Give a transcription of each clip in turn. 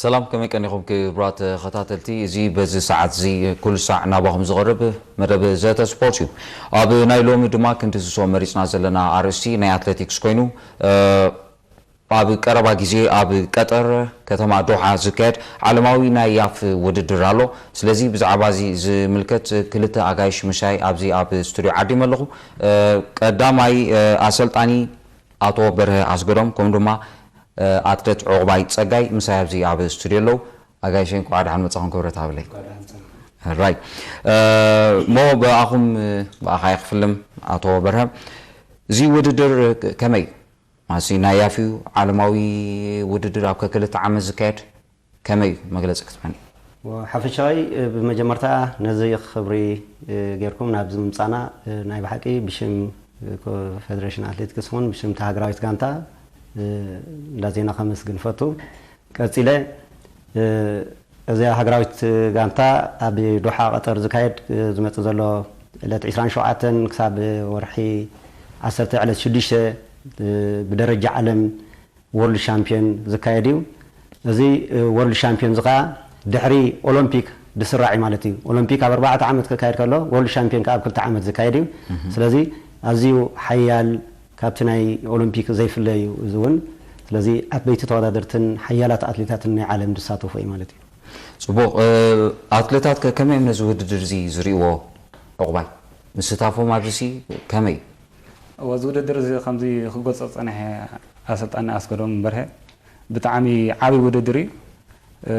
ሰላም፣ ከመይ ቀኒኹም ክቡራት ተኸታተልቲ? እዚ በዚ ሰዓት እዚ ኩሉ ሳዕ ናባኹም ዝቐርብ መደብ ዘተ ስፖርት እዩ። ኣብ ናይ ሎሚ ድማ ክንድህስሶ መሪጽና ዘለና ኣርእስቲ ናይ ኣትሌቲክስ ኮይኑ፣ እ፣ ኣብ ቀረባ ግዜ ኣብ ቀጠር ከተማ ዶሓ ዝካየድ ዓለማዊ ናይ ያፍ ውድድር ኣሎ። ስለዚ ብዛዕባ እዚ ዝምልከት ክልተ ኣጋይሽ ምሻይ ኣብዚ ኣብ ስቱድዮ ዓዲመ ኣለኹ። እ፣ ቀዳማይ፣ እ፣ ኣሰልጣኒ ኣቶ በርሀ ኣስገዶም፣ ከምኡ ድማ፣ እ፣ ኣትሌት ዑቕባይ ጸጋይ ምሳይ ኣብዚ ኣብ ስቱድዮ ኣለዉ። ኣጋይሸይ፣ እንኳዕ ደሓን መጻኹም፣ ክብረት ሃብለይ። ራይ። እ፣ እሞ ብኣኹም፣ እ፣ ብኣኻ ይኽፍልም፣ ኣቶ በርሀ። እዚ ውድድር ከመይ? ማሲ ናይ ያፍ እዩ፣ ዓለማዊ ውድድር ኣብ ከክልተ ዓመት ዝካየድ፣ ከመይ እዩ መግለጺ ክትበኒ? ሓፈሻዊ፣ እ፣ ብመጀመርታ ነዚ ክብሪ፣ እ፣ ጌርኩም ናብዚ ምምጻና፣ እ፣ ናይ ብሓቂ ብሽም፣ እ፣ ኮ-፣ ፌደሬሽን ኣትሌቲክስ ይኹን ብሽም እታ ሃገራዊት ጋንታ፣ እ፣ እንዳ ዜና ከመስግን ፈቱ። ቀጺለ፣ እ፣ እዚኣ ሃገራዊት ጋንታ ኣብ ዶሓ ቀጠር ዝካየድ፣ እ፣ ዝመጽእ ዘሎ ዕለት ዕስራን ሸውዓተን ክሳብ ወርሒ ዓሰርተ ዕለት ሽዱሽተ፣ እ፣ ብደረጃ ዓለም ወርልድ ሻምፒዮን ዝካየድ እዩ። እዚ፣ እ፣ ወርልድ ሻምፒዮን እዚ ኸኣ ድሕሪ ኦሎምፒክ ዝስራዕ እዩ ማለት እዩ። ኦሎምፒክ ኣብ ኣርባዕተ ዓመት ክካየድ ከሎ፣ ወርልድ ሻምፒዮን ከኣ ኣብ ክልተ ዓመት ዝካየድ እዩ። ስለዚ ኣዝዩ ሓያል፣ ካብቲ ናይ ኦሎምፒክ ዘይፍለ እዩ እዚ እውን። ስለዚ ዓበይቲ ተወዳደርትን ሓያላት ኣትሌታትን ናይ ዓለም ዝሳተፉ እዩ ማለት እዩ። ጽቡቕ። እ፣ ኣትሌታት ከ ከመይ እዮም ነዚ ውድድር እዚ ዝርእይዎ? ዕቑባይ፣ ምስታፎም ኣብዚሲ ከመይ? እወ፣ እዚ ውድድር እዚ ከምዚ ክገልጾ ዝጸንሐ ኣሰልጣኒ ኣስገዶም በርሀ፣ ብጣዕሚ ዓቢ ውድድር እዩ።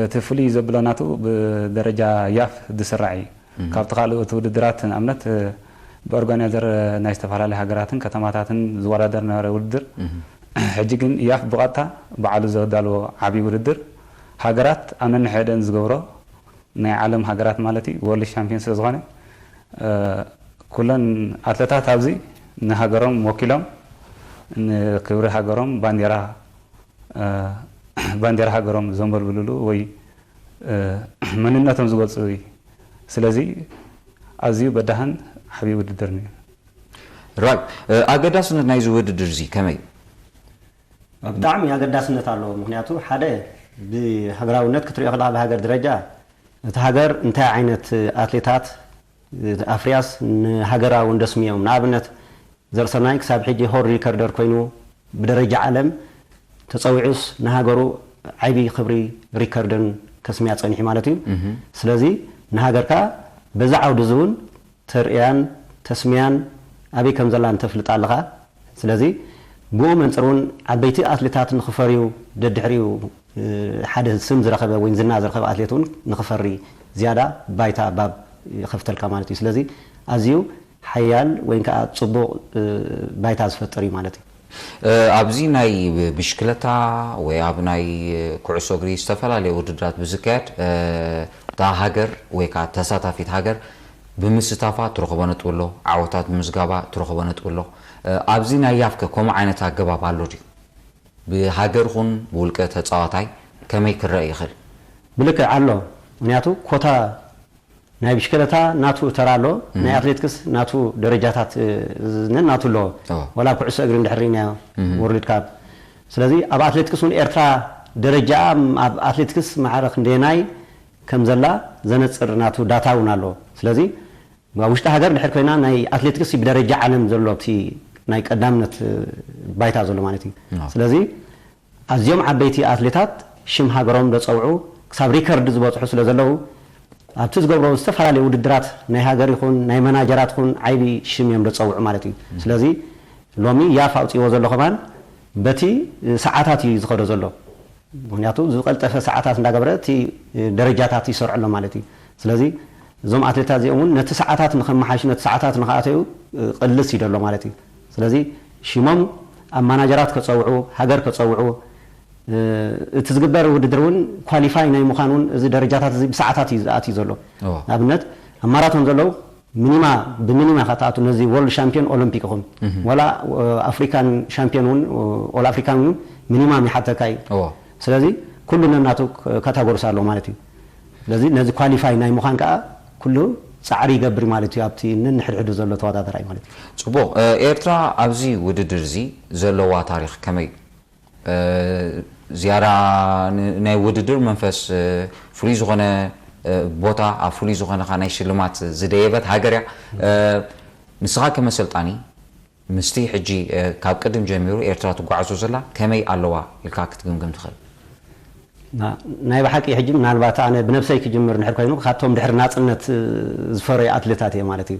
እቲ ፍሉይ ዘብሎ ናቱ ብደረጃ ያፍ ዝስራዕ እዩ። እም። ካብቲ ካልኦት ውድድራት ንኣብነት ብኦርጋናይዘር ናይ ዝተፈላለዩ ሃገራትን ከተማታትን ዝወዳደር ነበረ ውድድር። እም። ሕጂ ግን ያፍ ብቐጥታ ባዕሉ ዘዳልዎ ዓቢ ውድድር፣ ሃገራት ኣብ ነንሕድሕደን ዝገብሮ፣ ናይ ዓለም ሃገራት ማለት እዩ፣ ወርልድ ሻምፒዮን ስለ ዝኾነ፣ እ፣ ኩለን ኣትለታት ኣብዚ ንሃገሮም ወኪሎም ንክብሪ ሃገሮም ባንዴራ፣ እ፣ ባንዴራ ሃገሮም ዘንበልብልሉ ወይ፣ እ፣ መንነቶም ዝገልጹ እዩ። ስለዚ ኣዝዩ በዳህን ዓብዪ ውድድር እዩ። ራይት። እ፣ ኣገዳስነት ናይዚ ውድድር እዚ ከመይ? ብጣዕሚ ኣገዳስነት ኣለዎ። ምኽንያቱ ሓደ ብሃገራውነት ክትሪኦ ከለኻ ብሃገር ደረጃ እቲ ሃገር እንታይ ዓይነት ኣትሌታት ኣፍርያስ ንሃገራ እውን ደስምዮም። ንኣብነት ዘርሰናይ ክሳብ ሕጂ ሆር ሪከርደር ኮይኑ ብደረጃ ዓለም ተጸዊዑስ ንሃገሩ ዓቢ ክብሪ ሪከርድን ከስምያ ጸኒሑ ማለት እዩ። እህ። ስለዚ ንሃገርካ በዛ ዓውዲ እዚ እውን ተርእያን ተስምያን ኣበይ ከም ዘላ እንተፍልጥ ኣለኻ። ስለዚ ብኡ መንጽር እውን ዓበይቲ ኣትሌታት ንኽፈርዩ ደድሕሪኡ፣ እ፣ ሓደ ስም ዝረኸበ ወይ ዝና ዝረኸበ ኣትሌት እውን ንኽፈሪ ዝያዳ ባይታ ባብ ይኸፍተልካ ማለት እዩ። ስለዚ ኣዝዩ ሓያል ወይ ከዓ ጽቡቕ፣ እ፣ ባይታ ዝፈጥር እዩ ማለት እዩ። እ፣ ኣብዚ ናይ ብሽክለታ ወይ ኣብ ናይ ኩዕሶ እግሪ ዝተፈላለየ ውድድራት ብዝካየድ፣ እ፣ እታ ሃገር ወይ ከዓ ተሳታፊት ሃገር ብምስታፋ ትረኽቦ ነጥቢ ኣሎ፣ ዓወታት ብምዝጋባ ትረኽቦ ነጥቢ ኣሎ። እ፣ ኣብዚ ናይ ያፍከ ከምኡ ዓይነት ኣገባብ ኣሎ ድዩ? ብሃገር ኹን ብውልቀ ተጻዋታይ ከመይ ክረአ ይኽእል? ብልክዕ ኣሎ። ምኽንያቱ ኮታ ናይ ብሽክለታ ናቱ ተራ ኣሎ፣ እም። ናይ ኣትሌቲክስ ናቱ ደረጃታት፣ እ፣ ዝ-፣ ነ-፣ ናቱ ኣለዎ። እዎ። ወላ ኣብ ኩዕሶ እግሪ እንድሕር ርኢናዮ፣ እም። ወርልድ ካፕ። ስለዚ ኣብ ኣትሌቲክስ እውን ኤርትራ ደረጃኣ ኣብ ኣትሌቲክስ ማዕረ ክንደየናይ ከም ዘላ ዘነጽር ናቱ ዳታ እውን ኣለዎ። ስለዚ ኣብ ውሽጢ ሃገር ድሕር ኮይና ናይ ኣትሌቲክስ ብደረጃ ዓለም ዘሎ እቲ ናይ ቀዳምነት፣ እ፣ ባይታ ዘሎ ማለት እዩ። አዎ። ስለዚ ኣዝዮም ዓበይቲ ኣትሌታት ሽም ሃገሮም ዘጸውዑ ክሳብ ሪከርድ ዝበጽሑ ስለ ዘለዉ ኣብቲ ዝገብሮ ዝተፈላለዩ ውድድራት ናይ ሃገር ይኹን ናይ መናጀራት ይኹን ዓቢ ሽም እዮም ዘጸውዑ ማለት እዩ። እም። ስለዚ ሎሚ ያፍ ኣውጽዎ ዘሎ ከማን በቲ ሰዓታት እዩ ዝኸዶ ዘሎ። ምኽንያቱ ዝቐልጠፈ ሰዓታት እንዳገበረ እቲ ደረጃታት ይሰርዖ ኣሎ ማለት እዩ። ስለዚ እዞም ኣትሌታት እዚኦም እውን ነቲ ሰዓታት ንኸመሓይሹ፣ ነቲ ሰዓታት ንኸኣተዩ ቅልስ እዩ ዘሎ ማለት እዩ። ስለዚ ሽሞም ኣብ ማናጀራት ከጸውዑ፣ ሃገር ከጸውዑ፣ እ፣ እቲ ዝግበር ውድድር እውን ኳሊፋይ ናይ ምዃን እውን እዚ ደረጃታት እዚ ብሰዓታት እዩ ዝኣትዩ ዘሎ። እዎ። ንኣብነት ኣብ ማራቶን ዘለዉ ሚኒማ፣ ብሚኒማ ኢኻ ትኣቱ ነዚ ወርልድ ሻምፒዮን ኦሎምፒክ ይኹን፣ እህ። ዋላ፣ እ፣ ኣፍሪካን ሻምፒዮን እውን፣ ኦል ኣፍሪካን እውን ሚኒማም ይሓተካ እዩ። እዎ። ስለዚ ኩሉ ነናቱ ክ-፣ ካታጎሪስ ኣለዎ ማለት እዩ። ስለዚ ነዚ ኳሊፋይ ናይ ምዃን ከዓ ኩሉ ጻዕሪ ይገብር ማለት እዩ፣ ኣብቲ ነንሕድሕዱ ዘሎ ተወዳደራይ ማለት እዩ። ጽቡቕ። እ፣ ኤርትራ ኣብዚ ውድድር እዚ ዘለዋ ታሪኽ ከመይ? እ፣ ዝያዳ ን- ናይ ውድድር መንፈስ፣ እ፣ ፍሉይ ዝኾነ፣ እ፣ ቦታ ኣብ ፍሉይ ዝኾነ ኻ ናይ ሽልማት ዝደየበት ሃገር እያ። እ፣ ንስኻ ከመሰልጣኒ ምስቲ ሕጂ፣ እ፣ ካብ ቅድም ጀሚሩ ኤርትራ ትጓዓዞ ዘላ ከመይ ኣለዋ ኢልካ ክትግምግም ትኽእል? ናይ ብሓቂ ሕጂ ምናልባት ኣነ ብነብሰይ ክጅምር እንድሕር ኮይኑ ካብቶም ድሕሪ ናፅነት ዝፈረዩ ኣትሌታት እየ ማለት እዩ።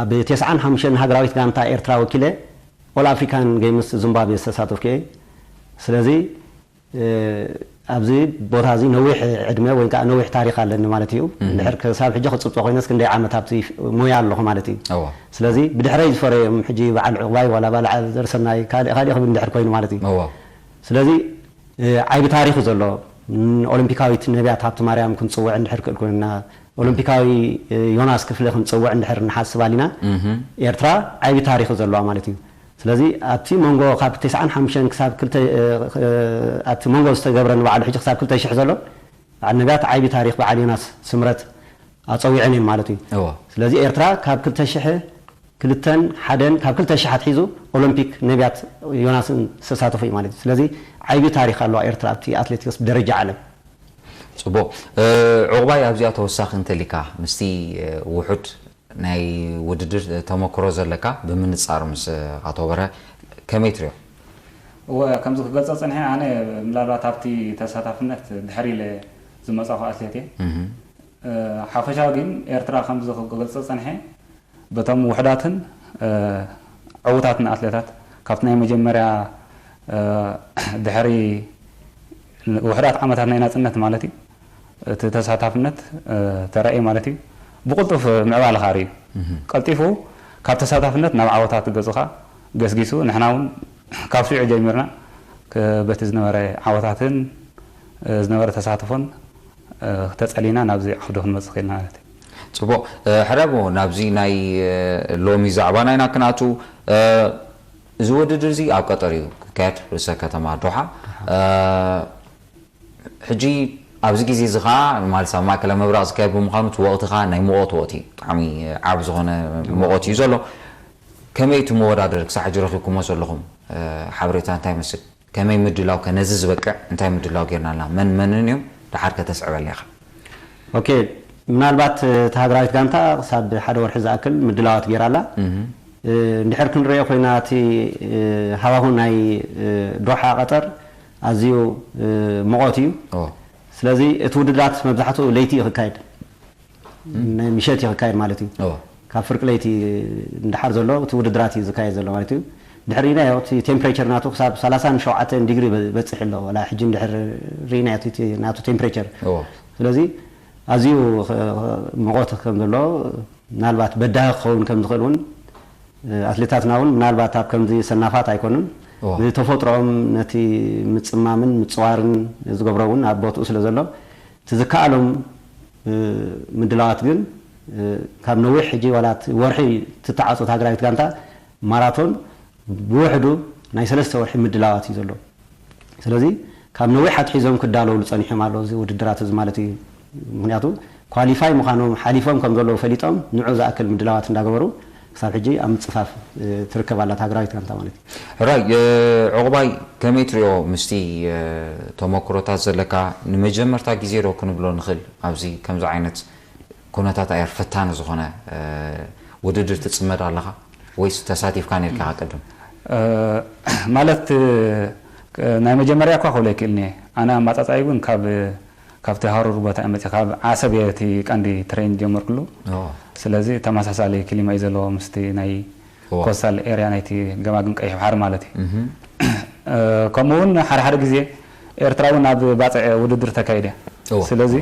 ኣብ ተስዓን ሓሙሽተን ሃገራዊት ጋንታ ኤርትራ ወኪለ ኦል ኣፍሪካን ጌምስ ዙምባቤ ዝተሳተፍኩ እየ። ስለዚ ኣብዚ ቦታ እዚ ነዊሕ ዕድመ ወይ ከዓ ነዊሕ ታሪክ ኣለኒ ማለት እዩ። ድሕር ክሳብ ሕጂ ክፅብፆ ኮይነስ ክንደይ ዓመት ኣብቲ ሞያ ኣለኹ ማለት እዩ። ስለዚ ብድሕረይ ዝፈረዮም ሕጂ በዓል ዕቑባይ ዋላ በዓል ዘርሰናይ ካልእ ካልእ ክብል እንድሕር ኮይኑ ማለት እዩ። ስለዚ ዓቢ ታሪክ ዘሎ ኦሎምፒካዊት ነቢያት ሃብተማርያም ክንፅውዕ እንድሕር ክእል ኮይንና፣ ኦሎምፒካዊ ዮናስ ክፍለ ክንፅውዕ እንድሕር ንሓስብ ኣሊና ኤርትራ ዓቢ ታሪክ ዘለዋ ማለት እዩ። ስለዚ ኣብቲ መንጎ ካብ ተስዓን ሓሙሽተን ክሳብ ክልተ ኣብቲ መንጎ ዝተገብረ ንባዕሉ ሕጂ ክሳብ ክልተ ሽሕ ዘሎ በዓል ነቢያት ዓቢ ታሪክ በዓል ዮናስ ስምረት ኣፀዊዐን እየን ማለት እዩ። ስለዚ ኤርትራ ካብ ክልተ ሽሕ ክልተን ሓደን ካብ ክልተ ሽሕ ኣትሒዙ ኦሎምፒክ ነቢያት ዮናስን ዝተሳተፉ እዩ ማለት እዩ። ስለዚ ዓቢ ታሪክ ኣለዋ ኤርትራ ኣብቲ ኣትሌቲክስ ብደረጃ ዓለም። ፅቡቕ። ዕቑባይ ኣብዚኣ ተወሳኺ እንተሊካ ምስቲ ውሑድ ናይ ውድድር ተመክሮ ዘለካ ብምንፃር ምስ ኣቶ በረ ከመይ ትሪኦ? እወ ከምዚ ክገልፆ ፀኒሐ ኣነ ምናልባት ኣብቲ ተሳታፍነት ድሕር ኢለ ዝመፃኹ ኣትሌት እየ። ሓፈሻዊ ግን ኤርትራ ከምዚ ክገልፆ ፀኒሐ በቶም ውሕዳትን ዕዉታትን ኣትሌታት ካብቲ ናይ መጀመርያ ድሕሪ ውሕዳት ዓመታት ናይ ናፅነት ማለት እዩ እቲ ተሳታፍነት ተራእየ ማለት እዩ። ብቕልጡፍ ምዕባለ ካሪ እዩ ቀልጢፉ ካብ ተሳታፍነት ናብ ዓወታት ገፅኻ ገስጊሱ ንሕና እውን ካብ ሽዑ ጀሚርና በቲ ዝነበረ ዓወታትን ዝነበረ ተሳትፎን ተፀሊና ናብዚ ዓውዲ ክንመፅእ ክኢልና ማለት እዩ። ፅቡቕ። ሕረቦ ናብዚ ናይ ሎሚ ዛዕባ ናይና ክነኣቱ፣ እዚ ውድድር እዚ ኣብ ቀጠር እዩ ክካየድ ርእሰ ከተማ ዶሓ። ሕጂ ኣብዚ ግዜ እዚ ከዓ ማለት ኣብ ማእከለ ምብራቕ ዝካየድ ብምዃኑ እቲ ወቕቲ ከዓ ናይ ሙቐት ወቕቲ እዩ። ብጣዕሚ ዓብ ዝኾነ ሙቐት እዩ ዘሎ። ከመይ እቲ መወዳደሪ ክሳዕ ሕጂ ረኺብኩሞ ዘለኹም ሓበሬታ እንታይ ይመስል? ከመይ ምድላው ከ ነዚ ዝበቅዕ እንታይ ምድላው ጌርና ኣለና? መን መንን እዮም? ደሓር ከተስዕበልና ኢኻ። ኦኬ፣ ምናልባት እታ ሃገራዊት ጋንታ ክሳብ ሓደ ወርሒ ዝኣክል ምድላዋት ጌራ ኣላ። እንድሕር ክንሪኦ ኮይና እቲ ሃዋሁ ናይ ዶሓ ቀጠር ኣዝዩ ሙቐት እዩ። ስለዚ እቲ ውድድራት መብዛሕትኡ ለይቲ እዩ ክካየድ። ናይ ምሸት እዩ ክካየድ ማለት እዩ። ካብ ፍርቂ ለይቲ እንዳሓር ዘሎ እቲ ውድድራት እዩ ዝካየድ ዘሎ ማለት እዩ። ድሕሪ ናዮ እቲ ቴምፕሬቸር ናቱ ክሳብ ሰላሳን ሸውዓተን ዲግሪ በፅሕ ኣሎ። ዋላ ሕጂ እንድሕር ርኢናዮ እቲ ናቱ ቴምፕሬቸር። ስለዚ ኣዝዩ ሙቐት ከም ዘሎ ምናልባት በዳሂ ክኸውን ከም ዝኽእል እውን ኣትሌታትና እውን ምናልባት ኣብ ከምዚ ሰናፋት ኣይኮኑን። ብተፈጥሮኦም ነቲ ምፅማምን ምፅዋርን ዝገብሮ እውን ኣብ ቦትኡ ስለ ዘሎ እቲ ዝከኣሎም ምድላዋት ግን ካብ ነዊሕ ሕጂ ዋላ ወርሒ ትተዓፀት ሃገራዊት ጋንታ ማራቶን ብውሕዱ ናይ ሰለስተ ወርሒ ምድላዋት እዩ ዘሎ። ስለዚ ካብ ነዊሕ ኣትሒዞም ክዳለውሉ ፀኒሖም ኣሎ እዚ ውድድራት እዚ ማለት እዩ። ምክንያቱ ኳሊፋይ ምዃኖም ሓሊፎም ከም ዘለዉ ፈሊጦም ንዑ ዝኣክል ምድላዋት እንዳገበሩ ክሳብ ሕጂ ኣብ ምፅፋፍ ትርከብ ኣላ ሃገራዊት ጋንታ ማለት እዩ። ሕራይ ዕቑባይ ከመይ ትሪኦ ምስቲ ተመክሮታት ዘለካ ንመጀመርታ ግዜ ዶ ክንብሎ ንኽእል ኣብዚ ከምዚ ዓይነት ኩነታት ኣየር ፈታኒ ዝኾነ ውድድር ትፅመድ ኣለኻ ወይስ ተሳቲፍካ ነርካ ቅድም? ማለት ናይ መጀመርያ እኳ ክብሎ ይክእል እየ ኣነ ኣማፃፃይ እውን ካብ ካብቲ ሃሩር ቦታ እየ መፅእ ካብ ዓሰብ እየ እቲ ቀንዲ ትሬን ጀመርኩሉ። ስለዚ ተመሳሳሊ ክሊማ እዩ ዘለዎ ምስቲ ናይ ኮስታል ኤርያ ናይቲ ገማግም ቀይሕ ባሕሪ ማለት እዩ። ከምኡ እውን ሓደ ሓደ ግዜ ኤርትራ እውን ኣብ ባፅዕ ውድድር ተካይደ። ስለዚ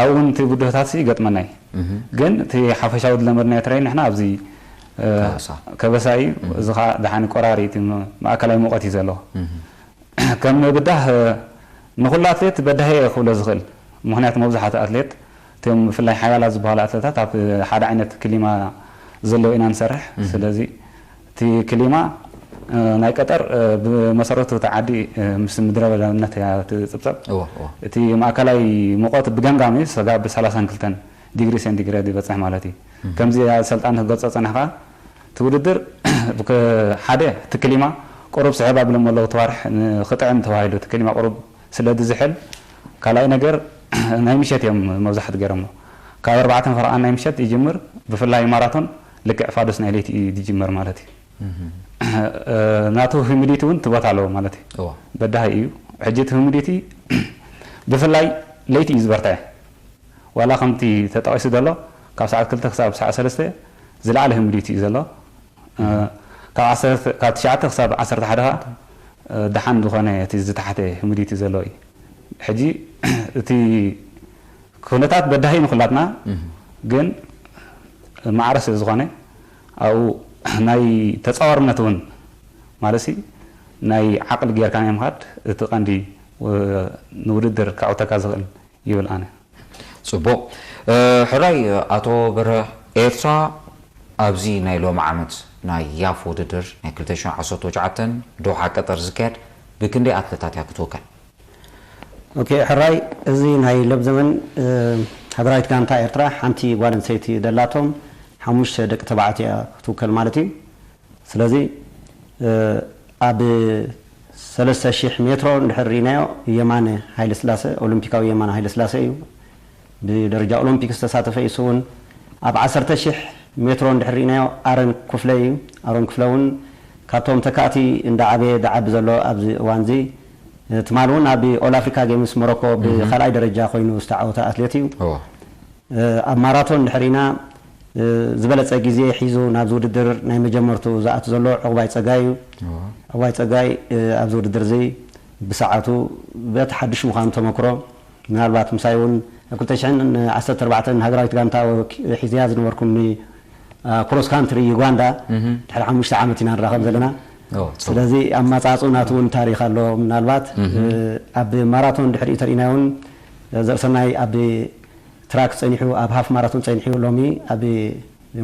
ኣብኡ እውን እቲ ብድሆታት ይገጥመና እዩ። ግን እቲ ሓፈሻዊ ዝለመድናዮ ትሬን ንሕና ኣብዚ ከበሳ እዩ። እዚ ከዓ ደሓን ቆራሪ እቲ ማእከላይ ሙቐት እዩ ዘለዎ። ከም ምብዳህ ንኹሉ ኣትሌት በዳሂ እየ ክብሎ ዝኽእል። ምኽንያቱ መብዛሕትኡ ኣትሌት እቶም ብፍላይ ሓያላት ዝበሃሉ ኣትሌታት ኣብ ሓደ ዓይነት ክሊማ ዘለዎ ኢና ንሰርሕ። ስለዚ እቲ ክሊማ ናይ ቀጠር ብመሰረቱ እቲ ዓዲ ምስ ምድረ በዳነት እያ ትፅብፀብ። እቲ ማእከላይ ሙቐት ብገምጋም እዩ ሰጋብ ሰላሳን ክልተን ዲግሪ ሴንቲግሬድ ይበፅሕ ማለት እዩ። ከምዚ ኣሰልጣኒ ክገልፆ ፀኒሕካ እቲ ውድድር ሓደ እቲ ክሊማ ቁሩብ ስሕብ ኣብሎም ኣለዉ ተዋርሕ ንኽጥዕም ተባሂሉ እቲ ከሊማ ቁሩብ ስለ ዝዝሕል፣ ካልኣይ ነገር ናይ ምሸት እዮም መብዛሕት ገይሮሞ። ካብ ኣርባዕተን ፈረቓን ናይ ምሸት ይጅምር፣ ብፍላይ ማራቶን ልክዕ ፋዱስ ናይ ለይቲ እዩ ዝጅመር ማለት እዩ። ናቱ ሂሚዲቲ እውን ትቦት ኣለዎ ማለት እዩ። በዳሂ እዩ። ሕጂ እቲ ሂሚዲቲ ብፍላይ ለይቲ እዩ ዝበርትዐ። ዋላ ከምቲ ተጠቒሱ ዘሎ ካብ ሰዓት ክልተ ክሳብ ሰዓት ሰለስተ ዝለዓለ ሂሚዲቲ እዩ ዘሎ። ካብ ዓሰርተ ካብ ትሽዓተ ክሳብ ዓሰርተ ሓደ ከዓ ደሓን ዝኾነ እቲ ዝተሓተ ሂሚዲቲ ዘሎ እዩ። ሕጂ እቲ ኩነታት በዳሂ ንኩላትና ግን ማዕረ ስለ ዝኾነ ኣብኡ ናይ ተፃዋርነት እውን ማለት ናይ ዓቕሊ ጌርካ ናይ ምኻድ እቲ ቀንዲ ንውድድር ከዕውተካ ዝኽእል ይብል ኣነ። ፅቡቕ። ሕራይ ኣቶ በረ ኤርትራ ኣብዚ ናይ ሎሚ ዓመት ናይ ያፍ ውድድር ናይ ክልተ ሽሕን ዓሰርተ ትሽዓተን ዶሓ ቀጠር ዝካየድ ብክንደይ ኣትለታት እያ ክትውከል? ኦኬ ሕራይ፣ እዚ ናይ ለብ ዘመን ሃገራዊት ጋንታ ኤርትራ ሓንቲ ጓል ኣንስተይቲ ደላቶም ሓሙሽተ ደቂ ተባዕትዮ ክትውከል ማለት እዩ። ስለዚ ኣብ ሰለስተ ሽሕ ሜትሮ እንድሕር ርኢናዮ የማነ ሃይለስላሰ፣ ኦሎምፒካዊ የማነ ሃይለስላሰ እዩ። ብደረጃ ኦሎምፒክ ዝተሳተፈ እዩ። እሱ እውን ኣብ ዓሰርተ ሽሕ ሜትሮ እንድሕር ርኢናዮ ኣረን ክፍለ እዩ። ኣሮን ክፍለ እውን ካብቶም ተካእቲ እንዳዓበየ ዳዓቢ ዘሎ ኣብዚ እዋን እዚ ትማሊ እውን ኣብ ኦል ኣፍሪካ ጌምስ ሞሮኮ ብካልኣይ ደረጃ ኮይኑ ዝተዓወተ ኣትሌት እዩ። ኣብ ማራቶን እንድሕር ርኢና ዝበለፀ ግዜ ሒዙ ናብዚ ውድድር ናይ መጀመርቱ ዝኣቱ ዘሎ ዕቑባይ ፀጋይ እዩ። ዕቑባይ ፀጋይ ኣብዚ ውድድር እዚ ብሰዓቱ በቲ ሓዱሽ ምዃኑ ተመክሮ ምናልባት ምሳይ እውን ኣብ ክልተ ሽሕን ዓሰርተ ኣርባዕተን ሃገራዊት ጋንታ ሒዘያ ዝነበርኩ ክሮስ ካንትሪ ዩጋንዳ ድሕሪ ሓሙሽተ ዓመት ኢና ንራኸብ ዘለና። ስለዚ ኣመፃፅኡ ናቱ እውን ታሪክ ኣሎ። ምናልባት ኣብ ማራቶን ድሕሪኡ ተሪእና እውን ዘርሰናይ ኣብ ትራክ ፀኒሑ ኣብ ሃፍ ማራቶን ፀኒሑ ሎሚ ኣብ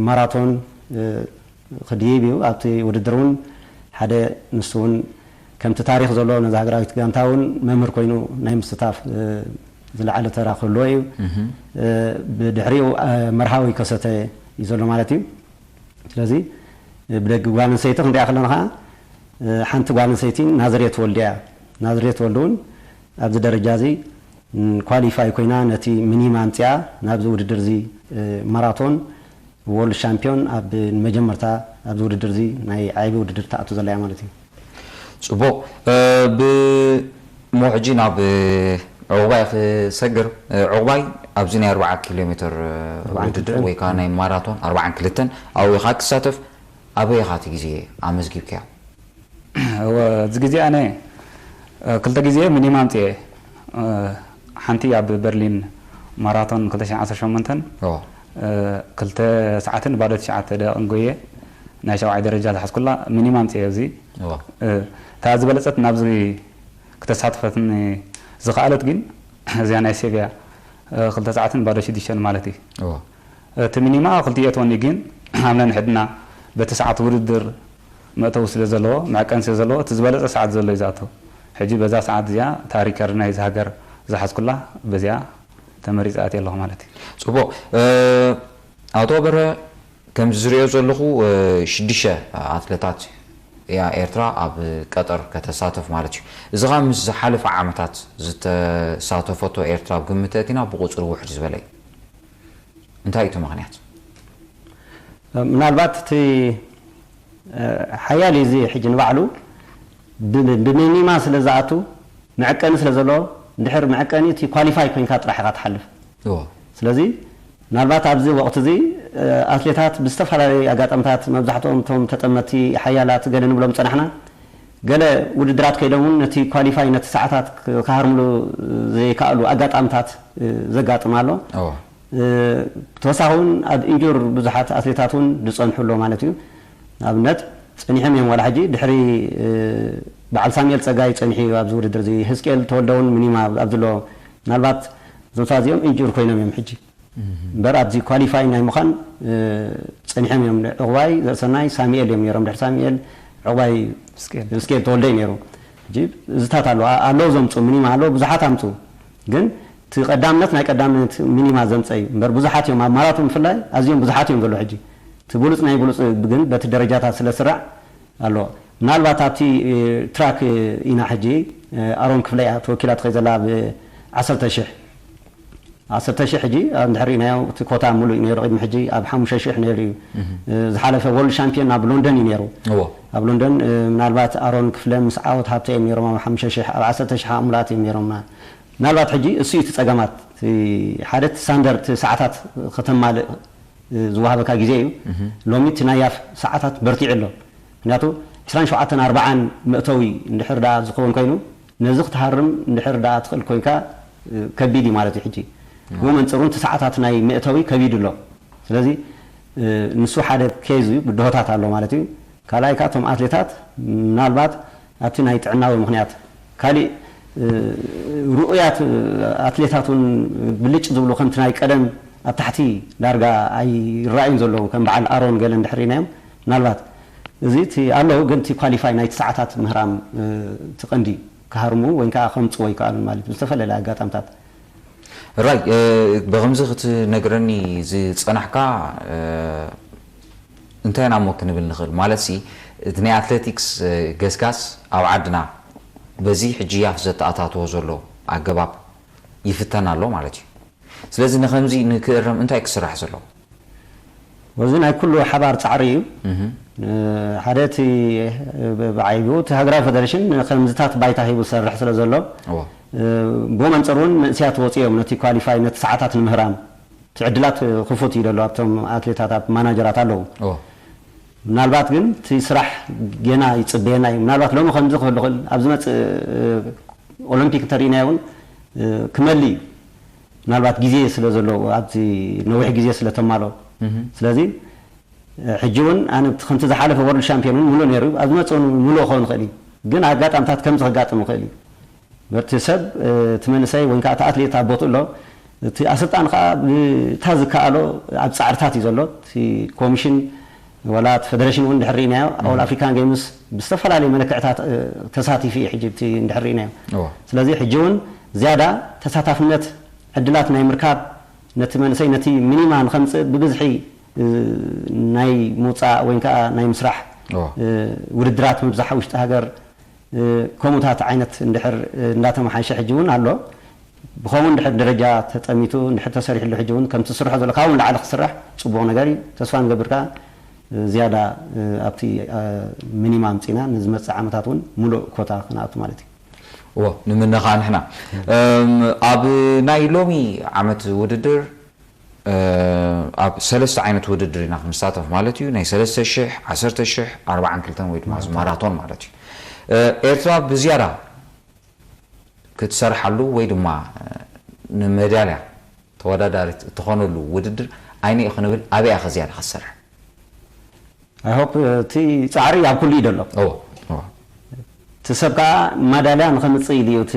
ማራቶን ክድይብ እዩ። ኣብቲ ውድድር እውን ሓደ ንሱ እውን ከምቲ ታሪክ ዘሎ ነዚ ሃገራዊት ጋንታ እውን መምህር ኮይኑ ናይ ምስታፍ ዝለዓለ ተራ ክህልዎ እዩ። ብድሕሪኡ መርሃዊ ከሰተ እዩ ዘሎ ማለት እዩ። ስለዚ ብደጊ ጓል ኣንስተይቲ ክንሪኣ ከለና ከዓ ሓንቲ ጓል ኣንስተይቲ ናዝሬት ወልድያ ናዝሬት ወልዱ እውን ኣብዚ ደረጃ እዚ ኳሊፋይ ኮይና ነቲ ሚኒማ ኣምፅኣ ናብዚ ውድድር እዚ ማራቶን ወርልድ ሻምፒዮን ኣብ መጀመርታ ኣብዚ ውድድር እዚ ናይ ዓቢ ውድድር ትኣቱ ዘላ እያ ማለት እዩ። ፅቡቕ። ብሞ ሕጂ ናብ ዕቑባይ ክሰግር። ዕቑባይ ኣብዚ ናይ ኣርባዓ ኪሎ ሜትር ውድድር ወይ ከዓ ናይ ማራቶን ኣርባዓን ክልተን ኣብኡ ኢኻ ትሳተፍ። ኣበይ ኢኻ እቲ ግዜ ኣመዝጊብካዮ? እዚ ግዜ ኣነ ክልተ ግዜ ሚኒማ ኣምፅኤ። ሓንቲ ኣብ በርሊን ማራቶን ክልተ ሽሕን ዓሰርተ ሸሞንተን ክልተ ሰዓትን ባዶ ትሽዓተ ደቂቕን ጎየ ናይ ሻውዓይ ደረጃ ዝሓዝኩላ ሚኒማ ኣምፅኤ። እዚ እታ ዝበለፀት ናብዚ ክተሳትፈትኒ ዝኸኣለት ግን እዚኣ ናይ ሴቪያ ክልተ ሰዓትን ባዶ ሽዱሽተን ማለት እዩ። እቲ ሚኒማ ክልቲኤ ትወኒ ግን ኣብ ነንሕድና በቲ ሰዓት ውድድር መእተዊ ስለ ዘለዎ መዕቀኒ ስለ ዘለዎ እቲ ዝበለፀ ሰዓት ዘሎ እዩ ዝኣቱ። ሕጂ በዛ ሰዓት እዚኣ እታ ሪከርድ ናይዚ ሃገር ዝሓዝኩላ በዚኣ ተመሪፀ ኣትየ ኣለኹ ማለት እዩ። ፅቡቕ። ኣቶ በረ፣ ከምዚ ዝሪኦ ዘለኹ ሽዱሽተ ኣትለታት እያ ኤርትራ ኣብ ቀጠር ከተሳተፍ ማለት እዩ። እዚ ኸ ምስ ዝሓለፈ ዓመታት ዝተሳተፈቶ ኤርትራ ኣብ ግምት እቲና ብቁፅሪ ውሕድ ዝበለ እዩ። እንታይ እዩ እቲ ምኽንያት? ምናልባት እቲ ሓያል እዚ ሕጂ ንባዕሉ ብሚኒማ ስለ ዝኣቱ መዐቀኒ ስለ ዘለዎ እንድሕር መዐቀኒ እቲ ኳሊፋይ ኮይንካ ጥራሕ ኢኻ ትሓልፍ። ስለዚ ምናልባት ኣብዚ ወቕቲ እዚ ኣትሌታት ብዝተፈላለዩ ኣጋጣምታት መብዛሕትኦም እቶም ተጠመቲ ሓያላት ገለ ንብሎም ዝፀናሕና ገለ ውድድራት ከይዶም እውን ነቲ ኳሊፋይ ነቲ ሰዓታት ክሃርምሉ ዘይከኣሉ ኣጋጣምታት ዘጋጥም ኣሎ። ተወሳኺ እውን ኣብ ኢንጁር ብዙሓት ኣትሌታት እውን ዝፀንሑ ኣሎ ማለት እዩ። ንኣብነት ፀኒሖም እዮም ዋላ ሕጂ ድሕሪ በዓል ሳሙኤል ፀጋይ ፀኒሑ እዩ ኣብዚ ውድድር እዚ። ህዝቅኤል ተወልደ እውን ሚኒማ ኣብዚ ኣሎ። ምናልባት እዞም ሰባት እዚኦም ኢንጁር ኮይኖም እዮም ሕጂ እምበር ኣብዚ ኳሊፋይ ናይ ምዃን ፀኒሖም እዮም። ዕቑባይ ዘርሰናይ ሳሙኤል እዮም ነይሮም። ድሕሪ ሳሙኤል ዕቑባይ ህዝቅኤል ተወልደ እዩ ነይሩ። ሕጂ እዚታት ኣሎ ኣለዉ ዘምፁ ሚኒማ ኣለዉ ብዙሓት ኣምፁ ግን እቲ ቀዳምነት ናይ ቀዳምነት ሚኒማ ዘምፀ እዩ እምበር ብዙሓት እዮም ኣብ ማራቶን ብፍላይ ኣዝዮም ብዙሓት እዮም ዘሎ ሕጂ እቲ ብሉፅ ናይ ብሉፅ ግን በቲ ደረጃታት ስለ ስራዕ ኣሎ ምናልባት ኣብቲ ትራክ ኢና ሕጂ ኣሮን ክፍለ እያ ተወኪላ ትኸይ ዘላ ብ10 ሽሕ 10 ሽሕ ሕጂ እንድሕር ርኢናዮ እቲ ኮታ ሙሉእ እዩ ነይሩ። ቅድሚ ሕጂ ኣብ ሓሙሽተ ሽሕ ነይሩ እዩ። ዝሓለፈ ወርልድ ሻምፒዮን ኣብ ሎንደን እዩ ነይሩ። ኣብ ሎንደን ምናልባት ኣሮን ክፍለ ምስ ዓወት ሃብተ እዮም ነይሮም ኣብ ሓሙሽተ ሽሕ፣ ኣብ ዓሰርተ ሽሕ ሙሉኣት እዮም ነይሮምና። ምናልባት ሕጂ እሱ እዩ እቲ ጸገማት። ሓደ እቲ ስታንዳርድ ሰዓታት ከተማልእ ዝወሃበካ ግዜ እዩ። ሎሚ እቲ ናይ ያፍ ሰዓታት በርቲዑ ኣሎ። ምክንያቱ ዕስራን ሸውዓተን ኣርባዓን መእተዊ እንድሕር ደኣ ዝኸውን ኮይኑ፣ ነዚ ክትሃርም እንድሕር ደኣ ትኽእል ኮይንካ ከቢድ እዩ ማለት እዩ። ሕጂ ብመንፅሩ እቲ ሰዓታት ናይ መእተዊ ከቢድ ኣሎ። ስለዚ ንሱ ሓደ ኬዝ እዩ፣ ብድሆታት ኣሎ ማለት እዩ። ካልኣይ ከዓ እቶም ኣትሌታት ምናልባት ኣብቲ ናይ ጥዕናዊ ምክንያት ካሊእ ርኡያት ኣትሌታት እውን ብልጭ ዝብሉ ከምቲ ናይ ቀደም ኣብ ታሕቲ ዳርጋ ኣይረኣዩን ዘለዉ ከም በዓል ኣሮን ገለ እንድሕር ኢናዮም ምናልባት እዚ እቲ ኣለዉ ግን እቲ ኳሊፋይ ናይቲ ሰዓታት ምህራም እቲ ቀንዲ ክሃርሙ ወይ ከዓ ከምፅዎ ይከኣሉን ማለት እዩ ብዝተፈላለየ ኣጋጣምታት ራይ ብከምዚ ክትነግረኒ ዝፀናሕካ እንታይ ኢና እሞ ክንብል ንኽእል ማለት ሲ እቲ ናይ ኣትሌቲክስ ገስጋስ ኣብ ዓድና በዚ ሕጂ ያፍ ዘተኣታትዎ ዘሎ ኣገባብ ይፍተን ኣሎ ማለት እዩ ስለዚ ንከምዚ ንክእረም እንታይ ክስራሕ ዘለዎ ወዚ ናይ ኩሉ ሓባር ፃዕሪ እዩ ሓደ እቲ ብዓይቡ እቲ ሃገራዊ ፌደሬሽን ከምዝታት ባይታ ሂቡ ዝሰርሕ ስለ ዘሎ ብመንፅር እውን መንእስያት ወፂኦም ነቲ ኳሊፋይ ነቲ ሰዓታት ንምህራም እቲ ዕድላት ክፉት እዩ ዘሎ ኣብቶም ኣትሌታት ኣብ ማናጀራት ኣለዉ ምናልባት ግን እቲ ስራሕ ገና ይፅበየና እዩ ምናልባት ሎሚ ከምዚ ክህሉ ክእል ኣብ ዝመፅእ ኦሎምፒክ እንተርኢናዮ እውን ክመሊ እዩ ምናልባት ግዜ ስለ ዘለዎ ኣብቲ ነዊሕ ግዜ ስለ ተማሎ ስለዚ ሕጂ እውን ኣነ ከምቲ ዝሓለፈ ወርልድ ሻምፒዮን እውን ሙሉእ ነይሩ ኣብ ዝመፅእ እውን ሙሉእ ክኸውን ይኽእል እዩ ግን ኣጋጣምታት ከምዚ ከጋጥም ይኽእል እዩ በቲ ሰብ እቲ መንእሰይ ወይ ከዓ እቲ ኣትሌት ኣብ ቦትኡ ኣሎ እቲ ኣሰልጣኒ ከዓ ብታ ዝከኣሎ ኣብ ፃዕርታት እዩ ዘሎ እቲ ኮሚሽን ዋላ እቲ ፌደሬሽን እውን ድሕር ርኢናዮ ኣወል ኣፍሪካን ጌምስ ብዝተፈላለዩ መለክዕታት ተሳቲፉ እዩ ሕጂ እቲ እንድሕር ርኢናዮ ስለዚ ሕጂ እውን ዝያዳ ተሳታፍነት ዕድላት ናይ ምርካብ ነቲ መንእሰይ ነቲ ሚኒማ ንኸምፅእ ብብዝሒ ናይ ምውፃእ ወይ ከዓ ናይ ምስራሕ ውድድራት ምብዛሕ ውሽጢ ሃገር ከምኡታት ዓይነት እንድሕር እንዳተመሓሸ ሕጂ እውን ኣሎ ብኸምኡ እንድሕር ደረጃ ተጠሚቱ እንድሕር ተሰሪሕሉ ሕጂ እውን ከምቲ ዝስርሖ ዘሎ ካብኡ ንላዕሊ ክስራሕ ፅቡቕ ነገር እዩ ተስፋ ንገብር ከዓ ዝያዳ ኣብቲ ሚኒማ ኣምፂና ንዝመፅእ ዓመታት እውን ሙሉእ ኮታ ክንኣቱ ማለት እዩ እዎ ንምነ ከዓ ንሕና ኣብ ናይ ሎሚ ዓመት ውድድር ኣብ ሰለስተ ዓይነት ውድድር ኢና ክንሳተፍ ማለት እዩ ናይ ሰለስተ ሽሕ ዓሰርተ ሽሕ ኣርባዓን ክልተን ወይ ድማ ማራቶን ማለት እዩ ኤርትራ ብዝያዳ ክትሰርሓሉ ወይ ድማ ንመዳልያ ተወዳዳሪት እትኾነሉ ውድድር ኣይንኡ ክንብል ኣበይ ኢኻ ዝያዳ ክትሰርሕ I hope እቲ ፃዕሪ ኣብ ኩሉ እዩ ዘሎ እቲ ሰብ ከዓ ማዳልያ ንኸምፅእ ኢሉ እዩ እቲ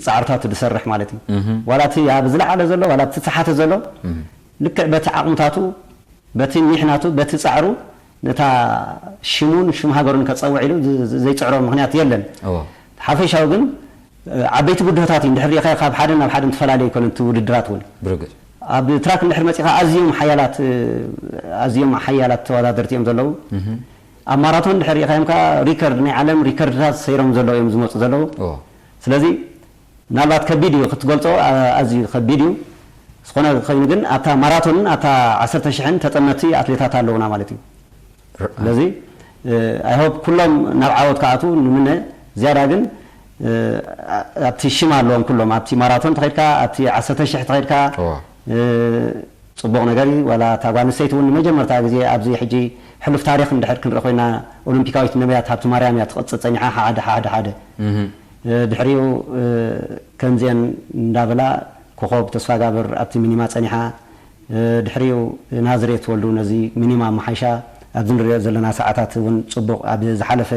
ፃዕርታቱ ዝሰርሕ ማለት እዩ ዋላ እቲ ኣብ ዝለዓለ ዘሎ ዋላ እቲ ተሓተ ዘሎ ልክዕ በቲ ዓቕምታቱ በቲ ኒሕ ናቱ በቲ ፃዕሩ ነታ ሽሙን ሽም ሃገሩን ከፀውዕ ኢሉ ዘይፅዕሮ ምክንያት የለን ሓፈሻዊ ግን ዓበይቲ ብድሆታት እዩ እንድሕር ሪኢኻዮ ካብ ሓደ ናብ ሓደ እንተፈላለየ ይኮነ እቲ ውድድራት እውን ብርግፅ ኣብ ትራክ እንድሕር መፂኻ ኣዝዮም ሓያላት ኣዝዮም ሓያላት ተወዳደርቲ እዮም ዘለዉ ኣብ ማራቶን እንድሕር ሪኢኻዮም ከዓ ሪከርድ ናይ ዓለም ሪከርድታት ሰይሮም ዘለዉ እዮም ዝመፁ ዘለዉ ስለዚ ምናልባት ከቢድ እዩ ክትገልፆ ኣዝዩ ከቢድ እዩ ዝኾነ ኮይኑ ግን ኣብታ ማራቶንን ኣብታ ዓሰርተ ሽሕን ተጠመቲ ኣትሌታት ኣለዉና ማለት እዩ ስለዚ I hope ኩሎም ናብ ዓወት ክኣትዉ ንምነ ዝያዳ ግን ኣብቲ ሽም ኣለዎም ኩሎም ኣብቲ ማራቶን ተኸድካ ኣብቲ ዓሰርተ ሽሕ ተኸድካ ፅቡቕ ነገር እዩ ዋላ እታ ጓል ኣንስተይቲ እውን ንመጀመርታ ግዜ ኣብዚ ሕጂ ሕሉፍ ታሪክ እንድሕር ክንርኢ ኮይና ኦሎምፒካዊት ነቢያት ሃብቲ ማርያም እያ ትቐፅል ፀኒሓ ሓደ ሓደ ሓደ ድሕሪኡ ከምዚአን እንዳበላ ኮኾብ ተስፋጋብር ኣብቲ ሚኒማ ፀኒሓ ድሕሪኡ ናዝሬት ወልዱ ነዚ ሚኒማ ኣመሓይሻ ኣብዚ ንሪኦ ዘለና ሰዓታት እውን ፅቡቕ ኣብ ዝሓለፈ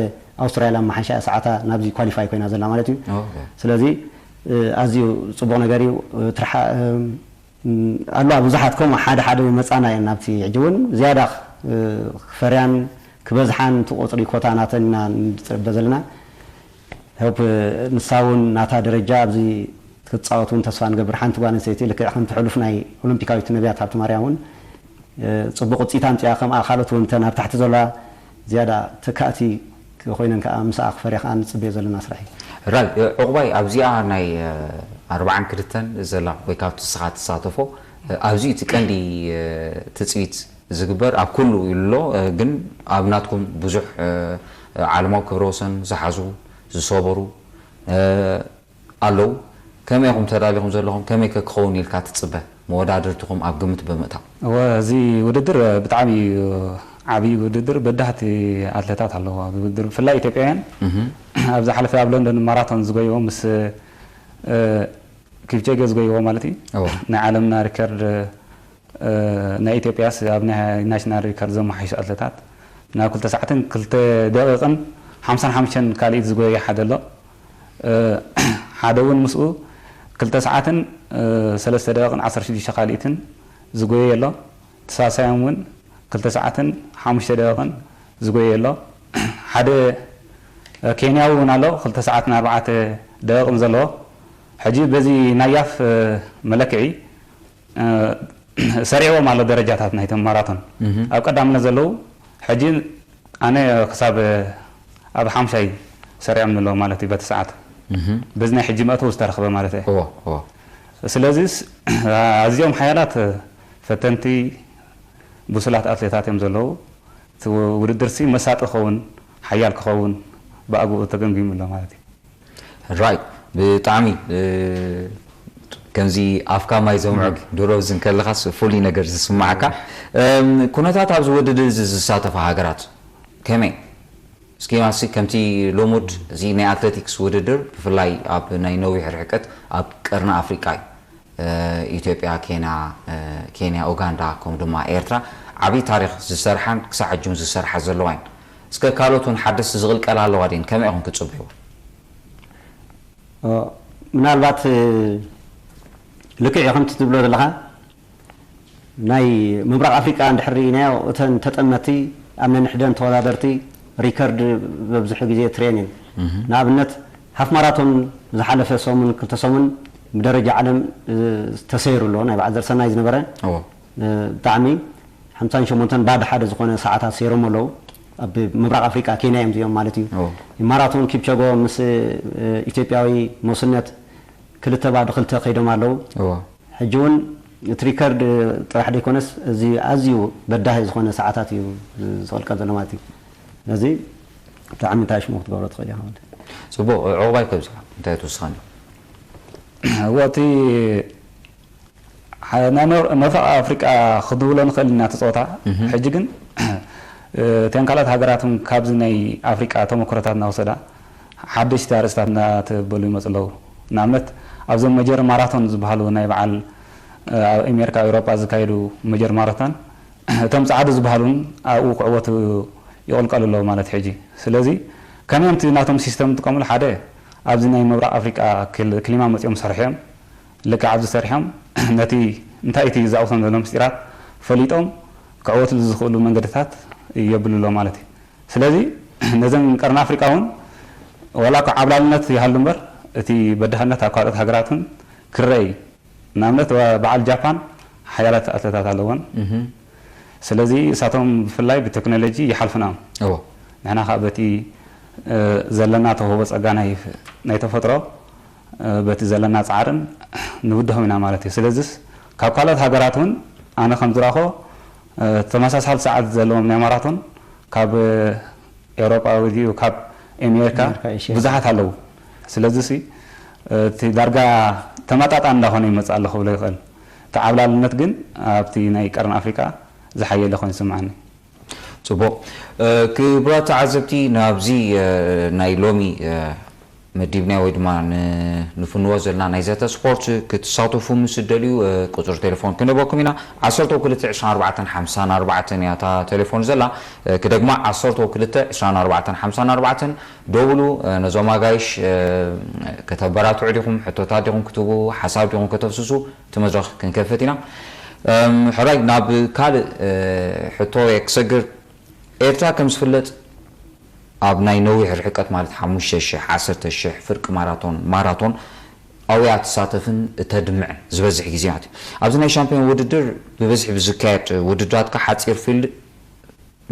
ኣውስትራልያ ኣመሓይሻ ሰዓታ ናብዚ ኳሊፋይ ኮይና ዘላ ማለት እዩ ስለዚ ኣዝዩ ፅቡቕ ነገር እዩ ኣሎ ብዙሓት ከምኡ ሓደ ሓደ መፃና እየን ናብቲ ሕጂ እውን ዝያዳ ክፈርያን ክበዝሓን እቲ ቁፅሪ ኮታ ናተን ኢና ንፅበ ዘለና ሆፕ ንሳ እውን ናታ ደረጃ ኣብዚ ክትፃወት እውን ተስፋ ንገብር ሓንቲ ጓል ኣንስተይቲ ልክዕ ከምቲ ሕሉፍ ናይ ኦሎምፒካዊት ነቢያት ሃብቲ ማርያም እውን ፅቡቅ ውፅኢት ኣምፅኣ ከምኣ ካልኦት እውን ተን ኣብ ታሕቲ ዘለዋ ዝያዳ ተካእቲ ኮይነን ከዓ ምስኣ ክፈርያ ከዓ ንፅበዮ ዘለና ስራሕ እዩ። ራይ ዕቑባይ ኣብዚኣ ናይ ኣርባዓን ክልተን ዘላ ወይ ካብቲ ንስኻ ትሳተፎ ኣብዚ እቲ ቀንዲ ትፅቢት ዝግበር ኣብ ኩሉ ኣሎ፣ ግን ኣብ ናትኩም ብዙሕ ዓለማዊ ክብረ ወሰን ዝሓዙ ዝሰበሩ ኣለዉ። ከመይ ኢኹም ተዳሊኹም ዘለኹም? ከመይ ከ ክኸውን ኢልካ ትፅበ? መወዳድርትኹም ኣብ ግምት ብምእታው። እወ፣ እዚ ውድድር ብጣዕሚ እዩ ዓብዪ ውድድር። በዳህቲ ኣትሌታት ኣለዉ ኣብዚ ውድድር፣ ብፍላይ ኢትዮጵያውያን። ኣብ ዝሓለፈ ኣብ ለንደን ማራቶን ዝጎይዎ ምስ ኪፕቸገ ዝጎይዎ ማለት እዩ። ናይ ዓለምና ሪከርድ ናይ ኢትዮጵያስ ኣብ ናይ ናሽናል ሪከርድ ዘመሓይሹ ኣትሌታት ናብ ክልተ ሰዓትን ክልተ ደቂቕን ሓምሳን ሓሙሽተን ካልኢት ዝጎየ ሓደ ኣሎ። ሓደ እውን ምስኡ ክልተ ሰዓትን ሰለስተ ደቂቕን ዓሰርተ ሽዱሽተ ካልኢትን ዝጎየ ኣሎ። ተሳሳዮም እውን ክልተ ሰዓትን ሓሙሽተ ደቂቕን ዝጎየ ኣሎ። ሓደ ኬንያዊ እውን ኣሎ፣ ክልተ ሰዓትን ኣርባዕተ ደቂቕን ዘለዎ። ሕጂ በዚ ናይ ያፍ መለክዒ ሰሪዕዎም ኣሎ ደረጃታት ናይቶም ማራቶን ኣብ ቀዳምነት ዘለዉ። ሕጂ ኣነ ክሳብ ኣብ ሓምሻይ ሰሪዖም ኣለዉ ማለት እዩ በቲ ሰዓት። በዚ ናይ ሕጂ መእተዊ ዝተረኽበ ማለት እየ። እዎ እዎ ስለዚስ ኣዝዮም ሓያላት ፈተንቲ ብሱላት ኣትሌታት እዮም ዘለዉ። እቲ ውድድርሲ መሳጢ ክኸውን ሓያል ክኸውን ብኣግኡ ተገምጊሙ ኣሎ ማለት እዩ። ራይት ብጣዕሚ ከምዚ ኣፍካ ማይ ዘምዕግ ድሮ ዝን ከለኻስ ፍሉይ ነገር ዝስማዓካ። ኩነታት ኣብዚ ውድድር እዚ ዝሳተፋ ሃገራት ከመይ? እስኪ ማሲ ከምቲ ልሙድ እዚ ናይ ኣትሌቲክስ ውድድር ብፍላይ ኣብ ናይ ነዊሕ ርሕቀት ኣብ ቀርኒ ኣፍሪቃ እዩ። ኢትዮጵያ፣ ኬንያ፣ ኡጋንዳ ከምኡ ድማ ኤርትራ ዓብዪ ታሪኽ ዝሰርሓን ክሳዕ ሕጂ እውን ዝሰርሓ ዘለዋ እየን። እስከ ካልኦት እውን ሓደስቲ ዝቕልቀላ ኣለዋ ድየን? ከመይ ኢኹም ክትፅበይዎ? ምናልባት ልክዕ ከምቲ ትብሎ ዘለኻ ናይ ምብራቕ ኣፍሪቃ እንድሕር ርኢናዮ እተን ተጠመቲ ኣብ ነንሕደን ተወዳደርቲ ሪከርድ በብዝሑ ግዜ ትሬን እየን። ንኣብነት ሃፍ ማራቶን ዝሓለፈ ሰሙን ክልተ ሰሙን ብደረጃ ዓለም ተሰይሩ ኣሎ። ናይ በዓል ዘርሰናይ ዝነበረ ብጣዕሚ ሓምሳን ሸሞንተን ባዶ ሓደ ዝኾነ ሰዓታት ሰይሮም ኣለዉ። ኣብ ምብራቕ ኣፍሪቃ ኬንያ እዮም እዚኦም ማለት እዩ። ማራቶን ኪፕቸጎ ምስ ኢትዮጵያዊ ሞስነት ክልተ ባዶ ክልተ ከይዶም ኣለዉ። ሕጂ እውን እቲ ሪከርድ ጥራሕ ዘይኮነስ እዚ ኣዝዩ በዳሂ ዝኾነ ሰዓታት እዩ ዝቕልቀል ዘሎ ማለት እዩ። ስለዚ ብጣዕሚ እንታይ ሽሙ ክትገብሮ ትኽእል ኢኻ ማለት እዩ። ፅቡቕ። ዕቑባይ ከብዚኣ እንታይ ትውስኸኒ? እዎ እቲ ናይ ምብራቕ ኣፍሪቃ ክድውሎ ንኽእል ኢና እቲ ፀወታ። ሕጂ ግን እተን ካልኦት ሃገራት እውን ካብዚ ናይ ኣፍሪቃ ተመክሮታት እናወሰዳ ሓደሽቲ ኣርእስታት እናተበሉ ይመፁ ኣለዉ። ንኣብነት ኣብዞም መጀር ማራቶን ዝበሃሉ ናይ በዓል ኣብ ኣሜሪካ፣ ኤውሮጳ ዝካየዱ መጀር ማራቶን እቶም ፃዓዱ ዝበሃሉ እውን ኣብኡ ክዕወቱ ይቕልቀሉ ኣለዉ ማለት ሕጂ። ስለዚ ከመይ እዮም እቲ ናቶም ሲስተም ዝጥቀምሉ? ሓደ ኣብዚ ናይ ምብራቕ ኣፍሪቃ ክል- ክሊማ መፂኦም ሰሪሖም ልክዕ ኣብዚ ሰሪሖም ነቲ እንታይ እቲ ዘኣውሶም ዘሎ ምስጢራት ፈሊጦም ክዕወትሉ ዝኽእሉ መንገድታት የብሉ ኣሎ ማለት እዩ። ስለዚ ነዘን ቀርኒ ኣፍሪቃ እውን ዋላ እኳ ዓብላልነት ይሃሉ እምበር እቲ በዳህነት ኣብ ካልኦት ሃገራት እውን ክረአ እዩ። ንኣብነት በዓል ጃፓን ሓያላት ኣትለታት ኣለወን። ስለዚ እሳቶም ብፍላይ ብቴክኖሎጂ ይሓልፉና እዮም። ንሕና ከዓ በቲ ዘለና ተውህቦ ፀጋ ናይ ናይ ተፈጥሮ በቲ ዘለና ፃዕርን ንብድሆም ኢና ማለት እዩ። ስለዚስ ካብ ካልኦት ሃገራት እውን ኣነ ከም ዝረእኾ ተመሳሳሊ ሰዓት ዘለዎም ናይ ማራቶን ካብ ኤውሮጳ ወይ ድዩ ካብ ኣሜሪካ ኣሜሪካ፣ ኤሽያ። ብዙሓት ኣለዉ። ስለዚ ሲ እቲ ዳርጋ ተመጣጣኒ እንዳኾነ ይመፅእ ኣሎ ክብሎ ይኽእል። እቲ ዓብላልነት ግን ኣብቲ ናይ ቀርኒ ኣፍሪቃ ዝሓየለ ኮይኑ ይስምዓኒ። ፅቡቕ። ክቡራት ተዓዘብቲ ናብዚ ናይ ሎሚ መዲብና ወይ ድማ ንፍንዎ ዘለና ናይ ዘተ ስፖርት ክትሳተፉ ምስ ደልዩ ቁፅሪ ቴሌፎን ክንህበኩም ኢና። ዓሰርተ ክልተ ዕስራን ኣርባዕተን ሓምሳን ኣርባዕተን እያ እታ ቴሌፎን ዘላ። ክደግማ ዓሰርተ ክልተ ዕስራን ኣርባዕተን ሓምሳን ኣርባዕተን ደውሉ። ነዞም ኣጋይሽ ከተበራትዑ ዲኹም፣ ሕቶታት ዲኹም ክትህቡ፣ ሓሳብ ዲኹም ከተፍስሱ እቲ መድረኽ ክንከፍት ኢና። ሕራይ ናብ ካልእ ሕቶ ክሰግር። ኤርትራ ከም ዝፍለጥ ኣብ ናይ ነዊሕ ርሕቀት ማለት ሓሙሽተ ሽሕ፣ ዓሰርተ ሽሕ፣ ፍርቂ ማራቶን፣ ማራቶን ኣውያ ትሳተፍን እተድምዕን ዝበዝሕ ግዜ ማለት እዩ። ኣብዚ ናይ ሻምፒዮን ውድድር ብብዝሒ ብዝካየድ ውድድራት ከ ሓፂር ፊልድ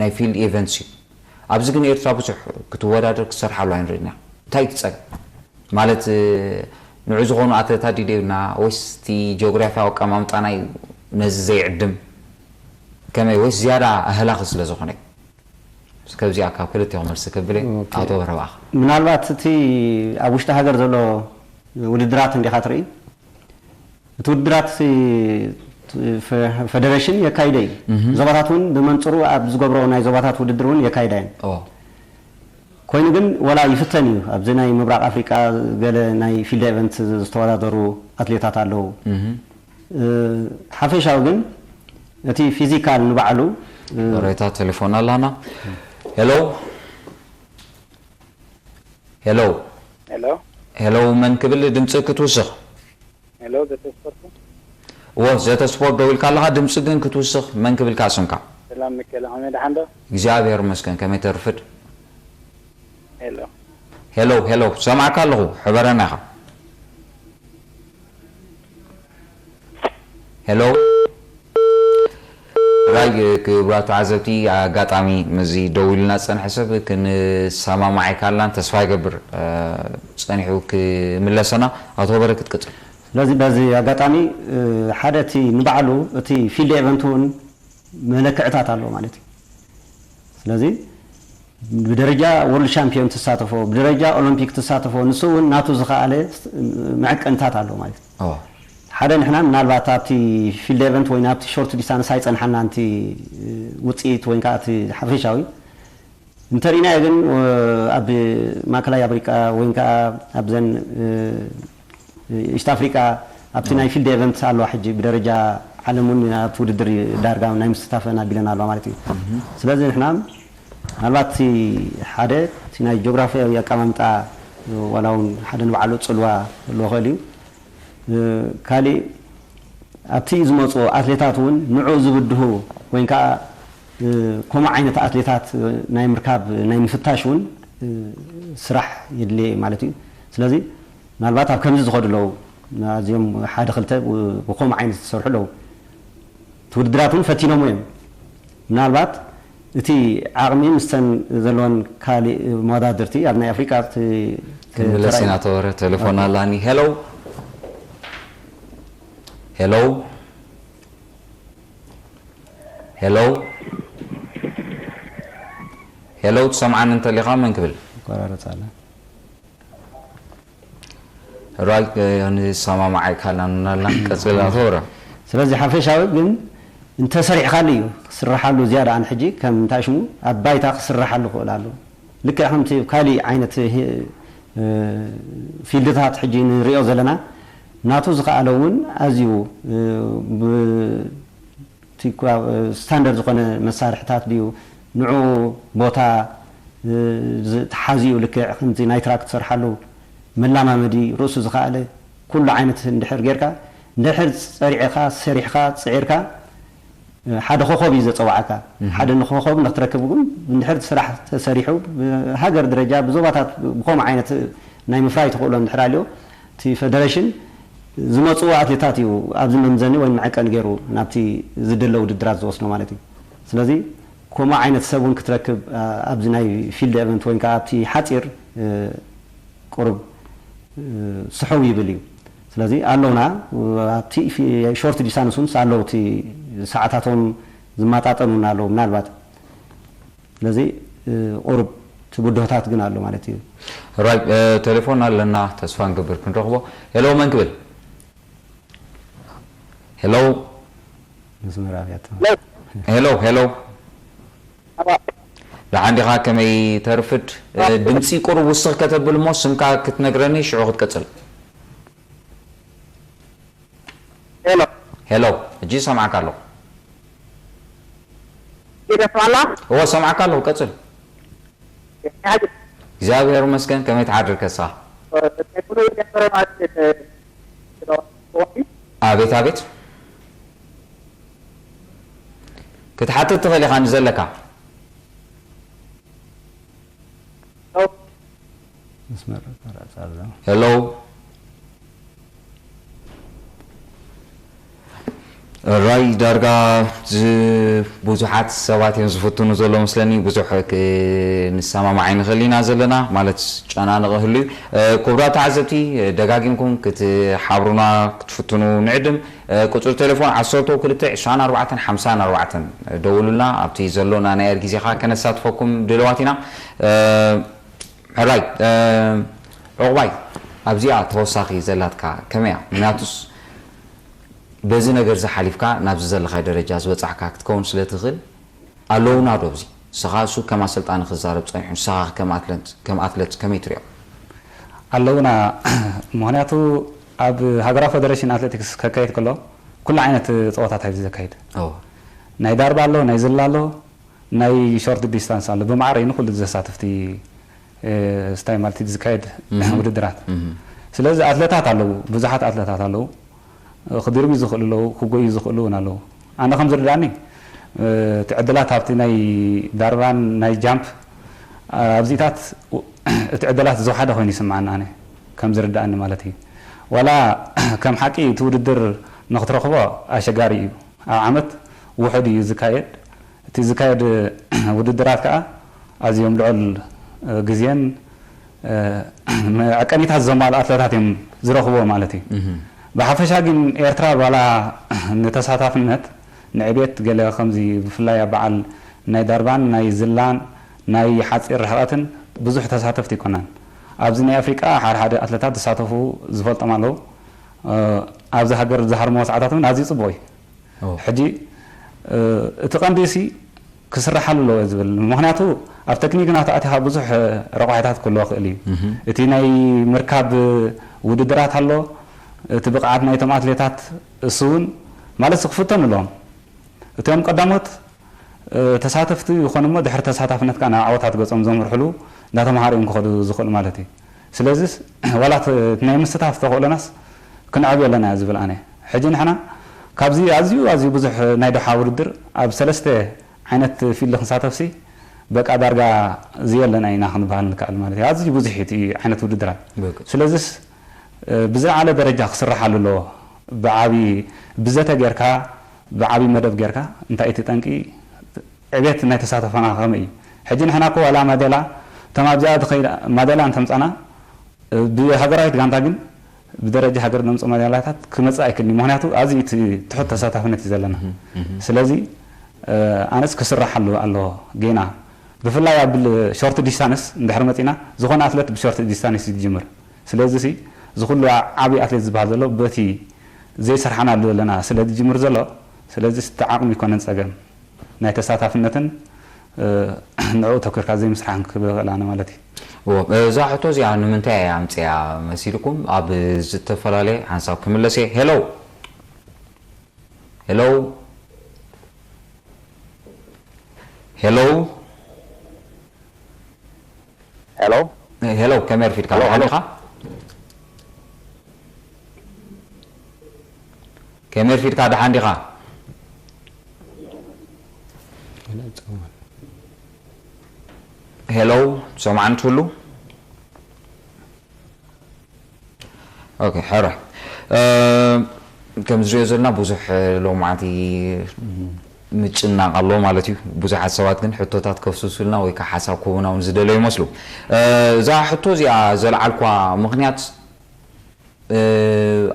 ናይ ፊልድ ኢቨንትስ እዩ። ኣብዚ ግን ኤርትራ ብዙሕ ክትወዳደር ክትሰርሓሉ ኣይንርእና። እንታይ ትጸገም ማለት ንዑ ዝኾኑ ኣትለታት ድደብና ወይስ እቲ ጂኦግራፊያዊ ኣቀማምጣና እዩ ነዚ ዘይዕድም ከመይ ወይስ ዝያዳ ኣህላኺ ስለ ዝኾነ? ከብዚኣ ካብ ክልቲኹም መልሲ ከብለ ኣቶ በረባኽ። ምናልባት እቲ ኣብ ውሽጢ ሃገር ዘሎ ውድድራት እንዲኻ ትርኢ። እቲ ውድድራት ፈደረሽን የካይደ እዩ። ዞባታት እውን ብመንፅሩ ኣብ ዝገብሮ ናይ ዞባታት ውድድር እውን የካይዳ እየን። ኮይኑ ግን ወላ ይፍተን እዩ። ኣብዚ ናይ ምብራቕ ኣፍሪቃ ገለ ናይ ፊልድ ኤቨንት ዝተወዳደሩ ኣትሌታት ኣለዉ። ሓፈሻዊ ግን እቲ ፊዚካል ንባዕሉ ሬታ ቴሌፎን ኣላና። ሄሎ ሄሎ ሄሎ ሄሎ፣ መን ክብል ድምፂ ክትውስኽ? ሄሎ ዘተ ስፖርት እዎ፣ ዘተ ስፖርት ደው ኢልካ ኣለኻ፣ ድምፂ ግን ክትውስኽ። መን ክብል ከኣ ስምካ? ሰላም ሚካኤል ከመይ ደሓን ዶ? እግዚኣብሔር ይመስገን፣ ከመይ ተርፍድ? ሄሎ ሄሎ ሄሎ፣ ሰማዕካ ኣለኹ፣ ሕበረና ኢኻ። ሄሎ ራይ ክቡራት ተዓዘብቲ፣ ኣጋጣሚ ምስዚ ደው ኢሉና ዝጸንሐ ሰብ ክንሰማማዕ ኣይካልናን። ተስፋ ይገብር ጸኒሑ ክምለሰና። ኣቶ በረክት ቅጽል። ስለዚ በዚ ኣጋጣሚ ሓደ እቲ ንባዕሉ እቲ ፊልድ ኤቨንት እውን መለክዕታት ኣለዎ ማለት እዩ። ስለዚ ብደረጃ ወርልድ ሻምፒዮን ትሳተፎ፣ ብደረጃ ኦሎምፒክ ትሳተፎ፣ ንሱ እውን ናቱ ዝኸኣለ መዐቀንታት ኣለዎ ማለት እዩ። ሓደ ንሕና ምናልባት ኣብቲ ፊልድ ኤቨንት ወይ ኣብቲ ሾርት ዲስታንስ ኣይፀንሓና ንቲ ውፅኢት ወይ ከዓ እቲ ሓፈሻዊ እንተሪእናዮ ግን ኣብ ማእከላይ ኣፍሪቃ ወይ ከዓ ኣብዘን ኢስት ኣፍሪቃ ኣብቲ ናይ ፊልድ ኤቨንት ኣለዋ ሕጂ ብደረጃ ዓለም እውን ኣብቲ ውድድር ዳርጋ ናይ ምስታፈን ኣቢለን ኣለዋ ማለት እዩ። ስለዚ ንሕና ምናልባት እቲ ሓደ እቲ ናይ ጂኦግራፊያዊ ኣቀማምጣ ዋላ እውን ሓደ ንባዕሉ ፅልዋ ክህልዎ ይኽእል እዩ። ካሊእ ኣብቲ ዝመፁ ኣትሌታት እውን ንዑ ዝብድሁ ወይ ከዓ ከምኡ ዓይነት ኣትሌታት ናይ ምርካብ ናይ ምፍታሽ እውን ስራሕ የድልየ ማለት እዩ። ስለዚ ምናልባት ኣብ ከምዚ ዝኸዱ ኣለዉ ኣዝዮም ሓደ ክልተ ብከምኡ ዓይነት ዝሰርሑ ኣለዉ። እቲ ውድድራት እውን ፈቲኖሞ እዮም። ምናልባት እቲ ዓቕሚ ምስተን ዘለወን ካሊእ መወዳድርቲ ኣብ ናይ ኣፍሪቃ እቲ ክንምለስ ኢና። ተወረ ቴሌፎን ኣላኒ። ሄሎ ሄሎ ሄሎ ሄሎ፣ ትሰምዓኒ እንተሊኻ መን ክብል? ይቆራረጽ ኣለ። ራይ ንሰማማዕ ኣይካልናን እናልና ቀጽል ኣቶ ወረ። ስለዚ ሓፈሻዊ ግን እንተሰሪዕካሉ እዩ ክስርሓሉ ዝያዳ ኣነ ሕጂ ከም እንታይ ሽሙ ኣብ ባይታ ክስርሓሉ ክእል ኣሎ። ልክዕ ከምቲ ካሊእ ዓይነት ፊልድታት ሕጂ ንሪኦ ዘለና ናቱ ዝኸኣለ እውን ኣዝዩ ስታንደርድ ዝኾነ መሳርሕታት ድዩ ንዑ ቦታ ተሓዚኡ ልክዕ ከምዚ ናይ ትራክ ትሰርሓሉ መላማመዲ ርእሱ ዝኸኣለ ኩሉ ዓይነት እንድሕር ጌርካ እንድሕር ፀሪዕኻ ሰሪሕካ ፅዒርካ ሓደ ኮኸብ እዩ ዘፀዋዕካ ሓደ ንኮኸብ ንክትረክብ ግን እንድሕር ስራሕ ተሰሪሑ ብሃገር ደረጃ ብዞባታት ብከምኡ ዓይነት ናይ ምፍራይ ተኽእሎ እንድሕር ኣልዮ እቲ ፈደረሽን ዝመፅኡ ኣትሌታት እዩ ኣብዚ መምዘኒ ወይ መዐቀኒ ገይሩ ናብቲ ዝድለ ውድድራት ዝወስዶ ማለት እዩ። ስለዚ ከምኡ ዓይነት ሰብ እውን ክትረክብ ኣብዚ ናይ ፊልድ ኤቨንት ወይ ከዓ ኣብቲ ሓፂር ቁሩብ ስሕው ይብል እዩ። ስለዚ ኣለውና ኣብቲ ሾርት ዲስታንስ እውን ኣለዉ እቲ ሰዓታቶም ዝመጣጠኑና ኣለዉ ምናልባት ስለዚ ቁሩብ እቲ ብድሆታት ግን ኣሎ ማለት እዩ። ራይ ቴሌፎን ኣለና ተስፋ ንገብር ክንረኽቦ። ሄሎ መን ክብል? ሄሎ መስመር ኣብያቶ። ሄሎ ሄሎ ደሓን ዲኻ? ከመይ ተርፍድ? ድምፂ ቁሩብ ውስኽ ከተብል እሞ ስምካ ክትነግረኒ ሽዑ ክትቅፅል። ሄሎ ሄሎ ሕጂ ይሰምዓካ ኣለኹ። ይደፋላ እወ ሰምዓካ ኣለኹ ቀፅል። እግዚኣብሔር ይመስገን ከመይ ትሓድር ከሳ? ኣቤት ኣቤት ክትሓትት ትኽእል ኢኻ ንዘለካ። መስመር ቀረጻ ኣሎ። ሄሎ ራይ ዳርጋ ዝ- ብዙሓት ሰባት እዮም ዝፍትኑ ዘሎ መስለኒ። ብዙሕ ክ- ንሰማማዕ ኣይንኽእል ኢና ዘለና ማለት ጨናንቕ ህሉ እዩ። እ፣ ክቡራት ተዓዘብቲ፣ ደጋጊምኩም ክትሓብሩና ክትፍትኑ ንዕድም። እ፣ ቁፅሪ ቴሌፎን ዓሰርተ ክልተ ዕስራን ኣርባዕተን ሓምሳን ኣርባዕተን ደውሉልና። ኣብቲ ዘሎና ናይ ኣየር ግዜኻ ከነሳትፈኩም ድልዋት ኢና። እ፣ ሕራይ እ፣ ዕቑባይ ኣብዚኣ ተወሳኺ ዘላትካ ከመይ እያ? ምክንያቱስ በዚ ነገር እዚ ሓሊፍካ ናብዚ ዘለኻዮ ደረጃ ዝበጻሕካ ክትከውን ስለ ትኽእል ኣለውና ዶ ኣብዚ? ንስኻ እሱ ከም ኣሰልጣኒ ክዛረብ ጸኒሑ፣ ንስኻ ከም ኣትለት ከም ኣትለት ከመይ ትሪኦ? ኣለውና። ምኽንያቱ ኣብ ሃገራዊ ፈደረሽን ኣትሌቲክስ ከካየድ ከሎ ኩሉ ዓይነት ፀወታታት እዩ ዘካይድ። ናይ ዳርባ ኣሎ፣ ናይ ዝላ ኣሎ፣ ናይ ሾርት ዲስታንስ ኣሎ። ብማዕረ እዩ ንኩሉ ዘሳትፍቲ ስታይ ማለት ዝካየድ ውድድራት። ስለዚ ኣትለታት ኣለዉ፣ ብዙሓት ኣትለታት ኣለዉ። ክድርብዩ ዝኽእሉ ኣለዉ፣ ክጎዩ ዝኽእሉ እውን ኣለዉ። ኣነ ከም ዝርዳእኒ እቲ ዕድላት ኣብቲ ናይ ዳርባን ናይ ጃምፕ ኣብዚታት እቲ ዕድላት ዝወሓደ ኮይኑ ይስምዓኒ ኣነ ከም ዝርዳእኒ ማለት እዩ። ዋላ ከም ሓቂ እቲ ውድድር ንክትረኽቦ ኣሸጋሪ እዩ። ኣብ ዓመት ውሑድ እዩ ዝካየድ። እቲ ዝካየድ ውድድራት ከዓ ኣዝዮም ልዑል ግዜን መዐቀኒታት ዘማልኡ ኣትለታት እዮም ዝረኽብዎ ማለት እዩ። ብሓፈሻ ግን ኤርትራ ባላ ንተሳታፍነት ንዕቤት ገለ ከምዚ ብፍላይ ኣብ በዓል ናይ ዳርባን ናይ ዝላን ናይ ሓፂር ርሕቐትን ብዙሕ ተሳተፍቲ ኣይኮናን። ኣብዚ ናይ ኣፍሪቃ ሓደ ሓደ ኣትለታት ዝሳተፉ ዝፈልጦም ኣለዉ። ኣብዚ ሃገር ዝሃርምዎ ሰዓታት እውን ኣዝዩ ፅቡቕ እዩ። ሕጂ እቲ ቀንዲ ሲ ክስርሓሉ ኣለዎ ዝብል ምክንያቱ ኣብ ተክኒክ ናቱ ኣቲኻ ብዙሕ ረቋሒታት ክህልዎ ክእል እዩ። እቲ ናይ ምርካብ ውድድራት ኣሎ፣ እቲ ብቕዓት ናይቶም ኣትሌታት እሱ እውን ማለት ክፍተኑ ኣለዎም። እቶም ቀዳሞት ተሳተፍቲ ይኾኑ እሞ ድሕሪ ተሳታፍነት ከዓ ናብ ዓወታት ገጾም ዘምርሕሉ እንዳተምሃሩ እዮም ክኸዱ ዝኽእሉ ማለት እዩ። ስለዚ ዋላ እቲ ናይ ምስታፍ ተኽእሎናስ ክንዕብዮ ኣለና እየ ዝብል ኣነ። ሕጂ ንሕና ካብዚ ኣዝዩ ኣዝዩ ብዙሕ ናይ ዶሓ ውድድር ኣብ ሰለስተ ዓይነት ፊልድ ክንሳተፍሲ በቃ ዳርጋ ዝየለና ኢና ክንበሃል ንከኣል ማለት እዩ። ኣዝዩ ብዙሕ እዩ እቲ ዓይነት ውድድራት። ስለዚስ ብዝለዓለ ደረጃ ክስርሓሉ ኣለዎ። ብዓቢ ብዘተ ጌርካ ብዓቢ መደብ ጌርካ እንታይ እቲ ጠንቂ ዕቤት ናይ ተሳተፎና ከመይ እዩ? ሕጂ ንሕና እኮ ዋላ ማዴላ እቶም ኣብዚኣ ዝኸይዳ ማዴላ እንተምፃና ብሃገራዊት ጋንታ ግን ብደረጃ ሃገር ነምፅኦ ማዴላታት ክመፅእ ኣይክእልን እዩ። ምክንያቱ ኣዝዩ እቲ ትሑት ተሳታፍነት እዩ ዘለና። ስለዚ ኣነስ ክስራሓሉ ኣለዎ ጌና ብፍላይ ኣብ ሾርት ዲስታንስ እንድሕር መፂና ዝኾነ ኣትለት ብሾርት ዲስታንስ እዩ ዝጅምር። ስለዚ ሲ እዚ ኩሉ ዓብዪ ኣትሌት ዝበሃል ዘሎ በቲ ዘይሰርሓናሉ ዘለና ስለ ዝጅምር ዘሎ ስለዚ እቲ ዓቕሚ ይኮነን ፀገም ናይ ተሳታፍነትን ንዕኡ ተኪርካ ዘይምስራሕን ክብል እኽእል ኣነ ማለት እዩ። እዛ ሕቶ እዚኣ ንምንታይ እያ ኣምፅያ መሲልኩም ኣብ ዝተፈላለየ ሓንሳብ ክምለስ እየ። ሄሎ ሄሎ ሄሎ ሄሎ ሄሎ ከመይ ኣርፊድካ ደሓን ዲኻ? ከመይ ኣርፊድካ ደሓን ዲኻ? ሄሎ ትሰምዓኒ ትህሉ? ኦኬ ሕረ ከም ዝሪኦ ዘለና ብዙሕ ሎማዓንቲ ምጭናቕ ኣሎ ማለት እዩ። ብዙሓት ሰባት ግን ሕቶታት ከፍስሱልና ወይ ከዓ ሓሳብ ክህቡና እውን ዝደለዩ ይመስሉ። እዛ ሕቶ እዚኣ ዘልዓልኳ ምኽንያት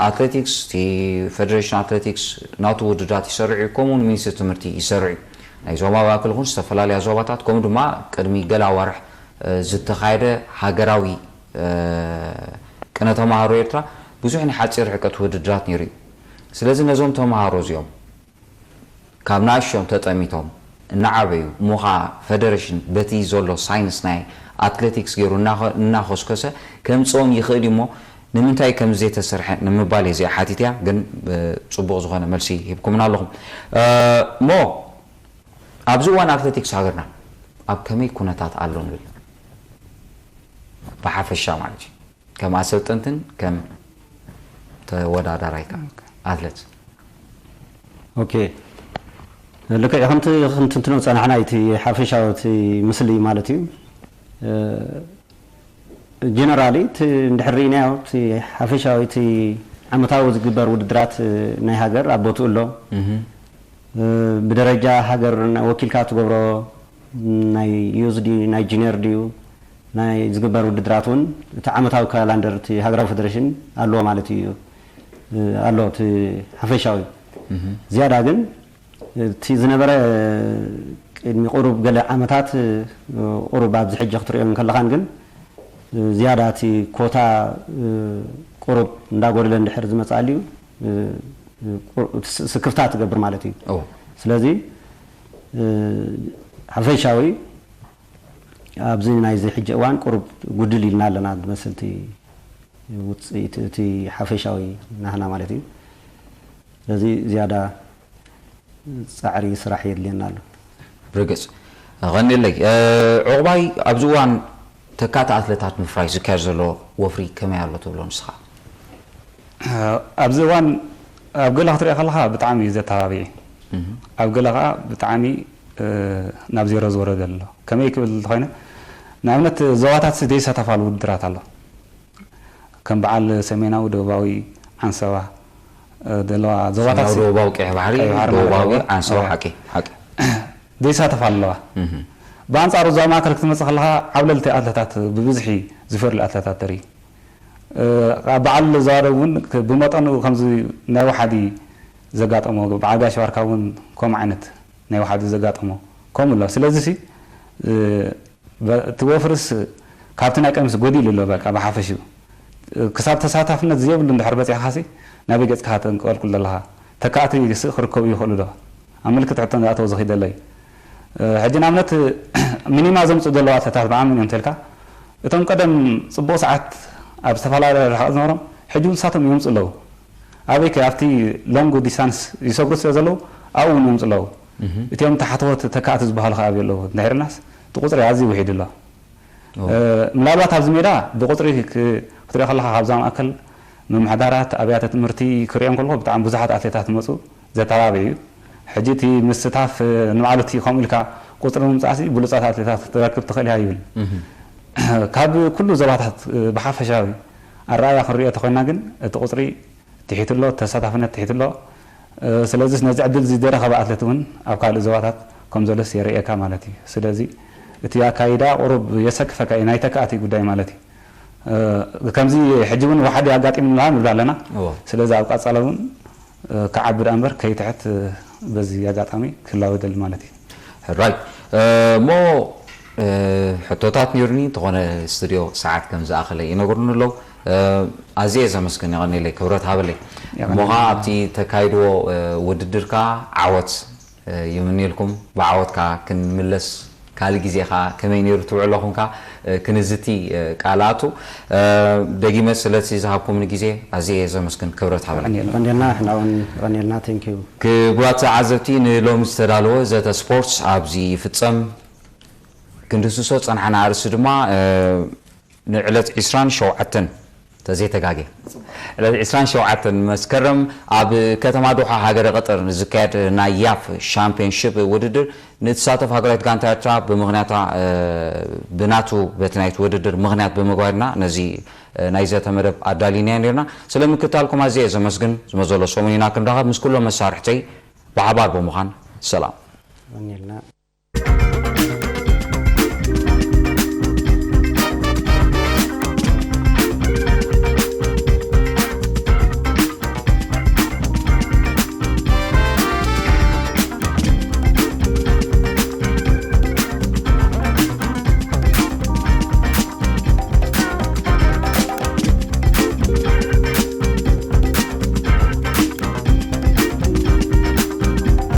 ኣትሌቲክስ እቲ ፌደሬሽን ኣትሌቲክስ ናቱ ውድድራት ይሰርዕ እዩ፣ ከምኡ እውን ሚኒስትሪ ትምህርቲ ይሰርዕ እዩ። ናይ ዞባ ማእከል ይኹን ዝተፈላለያ ዞባታት ከምኡ ድማ ቅድሚ ገለ ኣዋርሕ ዝተኻየደ ሃገራዊ ቅነ ተምሃሮ ኤርትራ ብዙሕ ናይ ሓፂር ርሕቀት ውድድራት ነይሩ እዩ። ስለዚ ነዞም ተምሃሮ እዚኦም ካብ ንኣሽኦም ተጠሚቶም እናዓበዩ እሞ ኸዓ ፈደረሽን በቲ ዘሎ ሳይንስ ናይ ኣትሌቲክስ ገይሩ እናኾስከሰ ከምፅኦም ይኽእል እዩ እሞ ንምንታይ ከምዚ ዘይተሰርሐ ንምባል እየ እዚኣ ሓቲተያ። ግን ፅቡቕ ዝኾነ መልሲ ሂብኩምና ኣለኹም እሞ ኣብዚ እዋን ኣትሌቲክስ ሃገርና ኣብ ከመይ ኩነታት ኣሎ ንብል ብሓፈሻ ማለት እዩ። ከም ኣሰልጠንትን ከም ተወዳዳራይ ከኣ ኣትለት። ኦኬ ልክዕ ከምቲ ክንትንትኖ ዝጸናሕና እቲ ሓፈሻዊ እቲ ምስሊ ማለት እዩ። ጀነራሊ እቲ እንድሕር ርኢናዮ እቲ ሓፈሻዊ እቲ ዓመታዊ ዝግበር ውድድራት ናይ ሃገር ኣብ ቦትኡ ኣሎ። ብደረጃ ሃገር ወኪልካ ትገብሮ ናይ ዩዝ ድዩ ናይ ጁኒየር ድዩ ናይ ዝግበር ውድድራት እውን እቲ ዓመታዊ ካላንደር እቲ ሃገራዊ ፌደሬሽን ኣለዎ ማለት እዩ። ኣሎ እቲ ሓፈሻዊ። ዝያዳ ግን እቲ ዝነበረ ቅድሚ ቁሩብ ገለ ዓመታት ቁሩብ ኣብዚ ሕጂ ክትሪኦ እንከለኻን ግን ዝያዳ እቲ ኮታ ቁሩብ እንዳጎደለ እንድሕር ዝመፅኣሉ እዩ። ስክፍታ ትገብር ማለት እዩ። ስለዚ ሓፈሻዊ ኣብዚ ናይዚ ሕጂ እዋን ቁሩብ ጉድል ኢልና ኣለና ዝመስል እቲ ውፅኢት እቲ ሓፈሻዊ ናህና ማለት እዩ። ስለዚ ዝያዳ ፃዕሪ ስራሕ የድልየና ኣሎ። ብርግፅ። ቐኒለይ። ዑቕባይ፣ ኣብዚ እዋን ተካእቲ ኣትለታት ምፍራይ ዝካየድ ዘሎ ወፍሪ ከመይ ኣሎ ትብሎ ንስኻ? ኣብዚ እዋን ኣብ ገለ ክትሪኦ ከለኻ ብጣዕሚ እዩ ዘተባብዒ፣ ኣብ ገለ ከዓ ብጣዕሚ ናብ ዜሮ ዝወረደ ኣሎ። ከመይ ክብል እንተኾይነ፣ ንኣብነት ዞባታት ዘይሳተፋሉ ውድድራት ኣሎ። ከም በዓል ሰሜናዊ፣ ደቡባዊ፣ ዓንሰባ ዘለዋ ዞባታት ደቡባዊ ቀይሕ ባሕሪ፣ ደቡባዊ ዓንሰባ። ሓቂ ሓቂ ዘይሳተፋ ኣለዋ። ብኣንፃሩ እዛ ማእከል ክትመፅእ ከለኻ ዓብለልቲ ኣትለታት ብብዝሒ ዝፈርሉ ኣትለታት ተርኢ። በዓል ዞባ ደቡብ እውን ብመጠኑ ከምዚ ናይ ወሓዲ ዘጋጠሞ፣ በዓል ጋሽ ባርካ እውን ከምኡ ዓይነት ናይ ወሓዲ ዘጋጠሞ ከምኡ ኣሎ። ስለዚ ሲ እቲ ወፍርስ ካብቲ ናይ ቀደምስ ጎዲሉ ኣሎ። በቃ ብሓፈሽኡ ክሳብ ተሳታፍነት ዘየብሉ እንድሕር በፂሕካ ሲ ናበይ ገፅካ ተንቀልቁል ዘለኻ? ተካእቲ ስ ክርከቡ ይኽእሉ ዶ? ኣብ ምልክት ሕቶ እንዳኣተው ዝኺደለይ ሕጂ ንኣብነት ሚኒማ ዘምፅኡ ዘለዉ ኣትለታት ብዓመት እዮም ተልካ እቶም ቀደም ፅቡቕ ሰዓት ኣብ ዝተፈላለየ ርሕቐት ዝነበሮም ሕጂ እውን ንሳቶም ይምፁ ኣለዉ። ኣበይ ከ ኣብቲ ሎንግ ዲስታንስ ይሰግሩ ስለ ዘለዉ ኣብኡ እውን ይምፁ ኣለዉ። እቲኦም ታሕተዎት ተካእቲ ዝበሃሉ ከ ኣበይ ኣለዉ እንድሕር ኢልናስ እቲ ቁፅሪ ኣዝዩ ውሒድ ኣሎ። ምናልባት ኣብዚ ሜዳ ብቁፅሪ ክትሪኦ ከለካ ካብዛ ማእከል ምምሕዳራት ኣብያተ ትምህርቲ ክሪኦም ከለኩ ብጣዕሚ ብዙሓት ኣትሌታት መፁ ዘተባብዕ እዩ። ሕጂ እቲ ምስታፍ ንባዕሉ እቲ ከምኡ ኢልካ ቁፅሪ ምምፃእሲ ብሉፃት ኣትሌታት ክትረክብ ትኽእል እያ ይብል። ካብ ኩሉ ዞባታት ብሓፈሻዊ ኣረኣያ ክንሪኦ ተኮይና ግን እቲ ቁፅሪ ትሒትሎ ተሳታፍነት ትሒትሎ። ስለዚ ነዚ ዕድል እዚ ዘይረኸበ ኣትሌት እውን ኣብ ካልእ ዞባታት ከም ዘሎስ የርእየካ ማለት እዩ። ስለዚ እቲ ኣካይዳ ቁሩብ የሰክፈካ እዩ ናይ ተካእቲ ጉዳይ ማለት እዩ። ከምዚ ሕጂ እውን ዋሓዲ ኣጋጢሙና ንብል ኣለና። ስለዚ ኣብ ቀፃሊ እውን ክዓቢ ደኣ እምበር ከይትሕት በዚ ኣጋጣሚ ክላወደል ማለት እዩ። ሕራይ እሞ ሕቶታት ነይሩኒ እንተኾነ ስቱድዮ ሰዓት ከም ዝኣኸለ ይነግሩኒ ኣለዉ። ኣዝየ ዘመስግን የቐኒለይ ክብረት ሃበለይ። እሞ ኸዓ ኣብቲ ተካይድዎ ውድድር ከዓ ዓወት ይምንየልኩም። ብዓወት ከዓ ክንምለስ ካልእ ግዜ ከዓ ከመይ ነይሩ ትውዕሎ ኹንካ ክንዝቲ ቃል ኣቱ። ደጊመ ስለቲ ዝሃብኩምኒ ግዜ ኣዝየ ዘመስግን ክብረት ሃበለይ። ቀኒልና ንሕና እውን ቀኒልና thank you። ክቡራት ተዓዘብቲ ንሎሚ ዝተዳለወ ዘተ ስፖርት ኣብዚ ይፍጸም። ክንድህስሶ ዝጸናሕና ኣርእስቲ ድማ ንዕለት ዕስራን ሸውዓተን ተዘይተጋግየ ዕለት ዕስራን ሸውዓተን መስከረም ኣብ ከተማ ዶሓ ሃገረ ቀጠር ንዝካየድ ናይ ያፍ ሻምፒዮንሺፕ ውድድር ንትሳተፍ ሃገራዊት ጋንታ ኤርትራ ብምኽንያታ ብናቱ በቲ ናይቲ ውድድር ምኽንያት ብምግባርና ነዚ ናይ ዘተ መደብ ኣዳሊናዮ ነርና። ስለ ምክታልኩም ኣዝየ እየ ዘመስግን። ዝመዘሎ ሰሙን ኢና ክንራኸብ ምስ ኩሎም መሳርሕተይ ብሓባር ብምዃን ሰላም።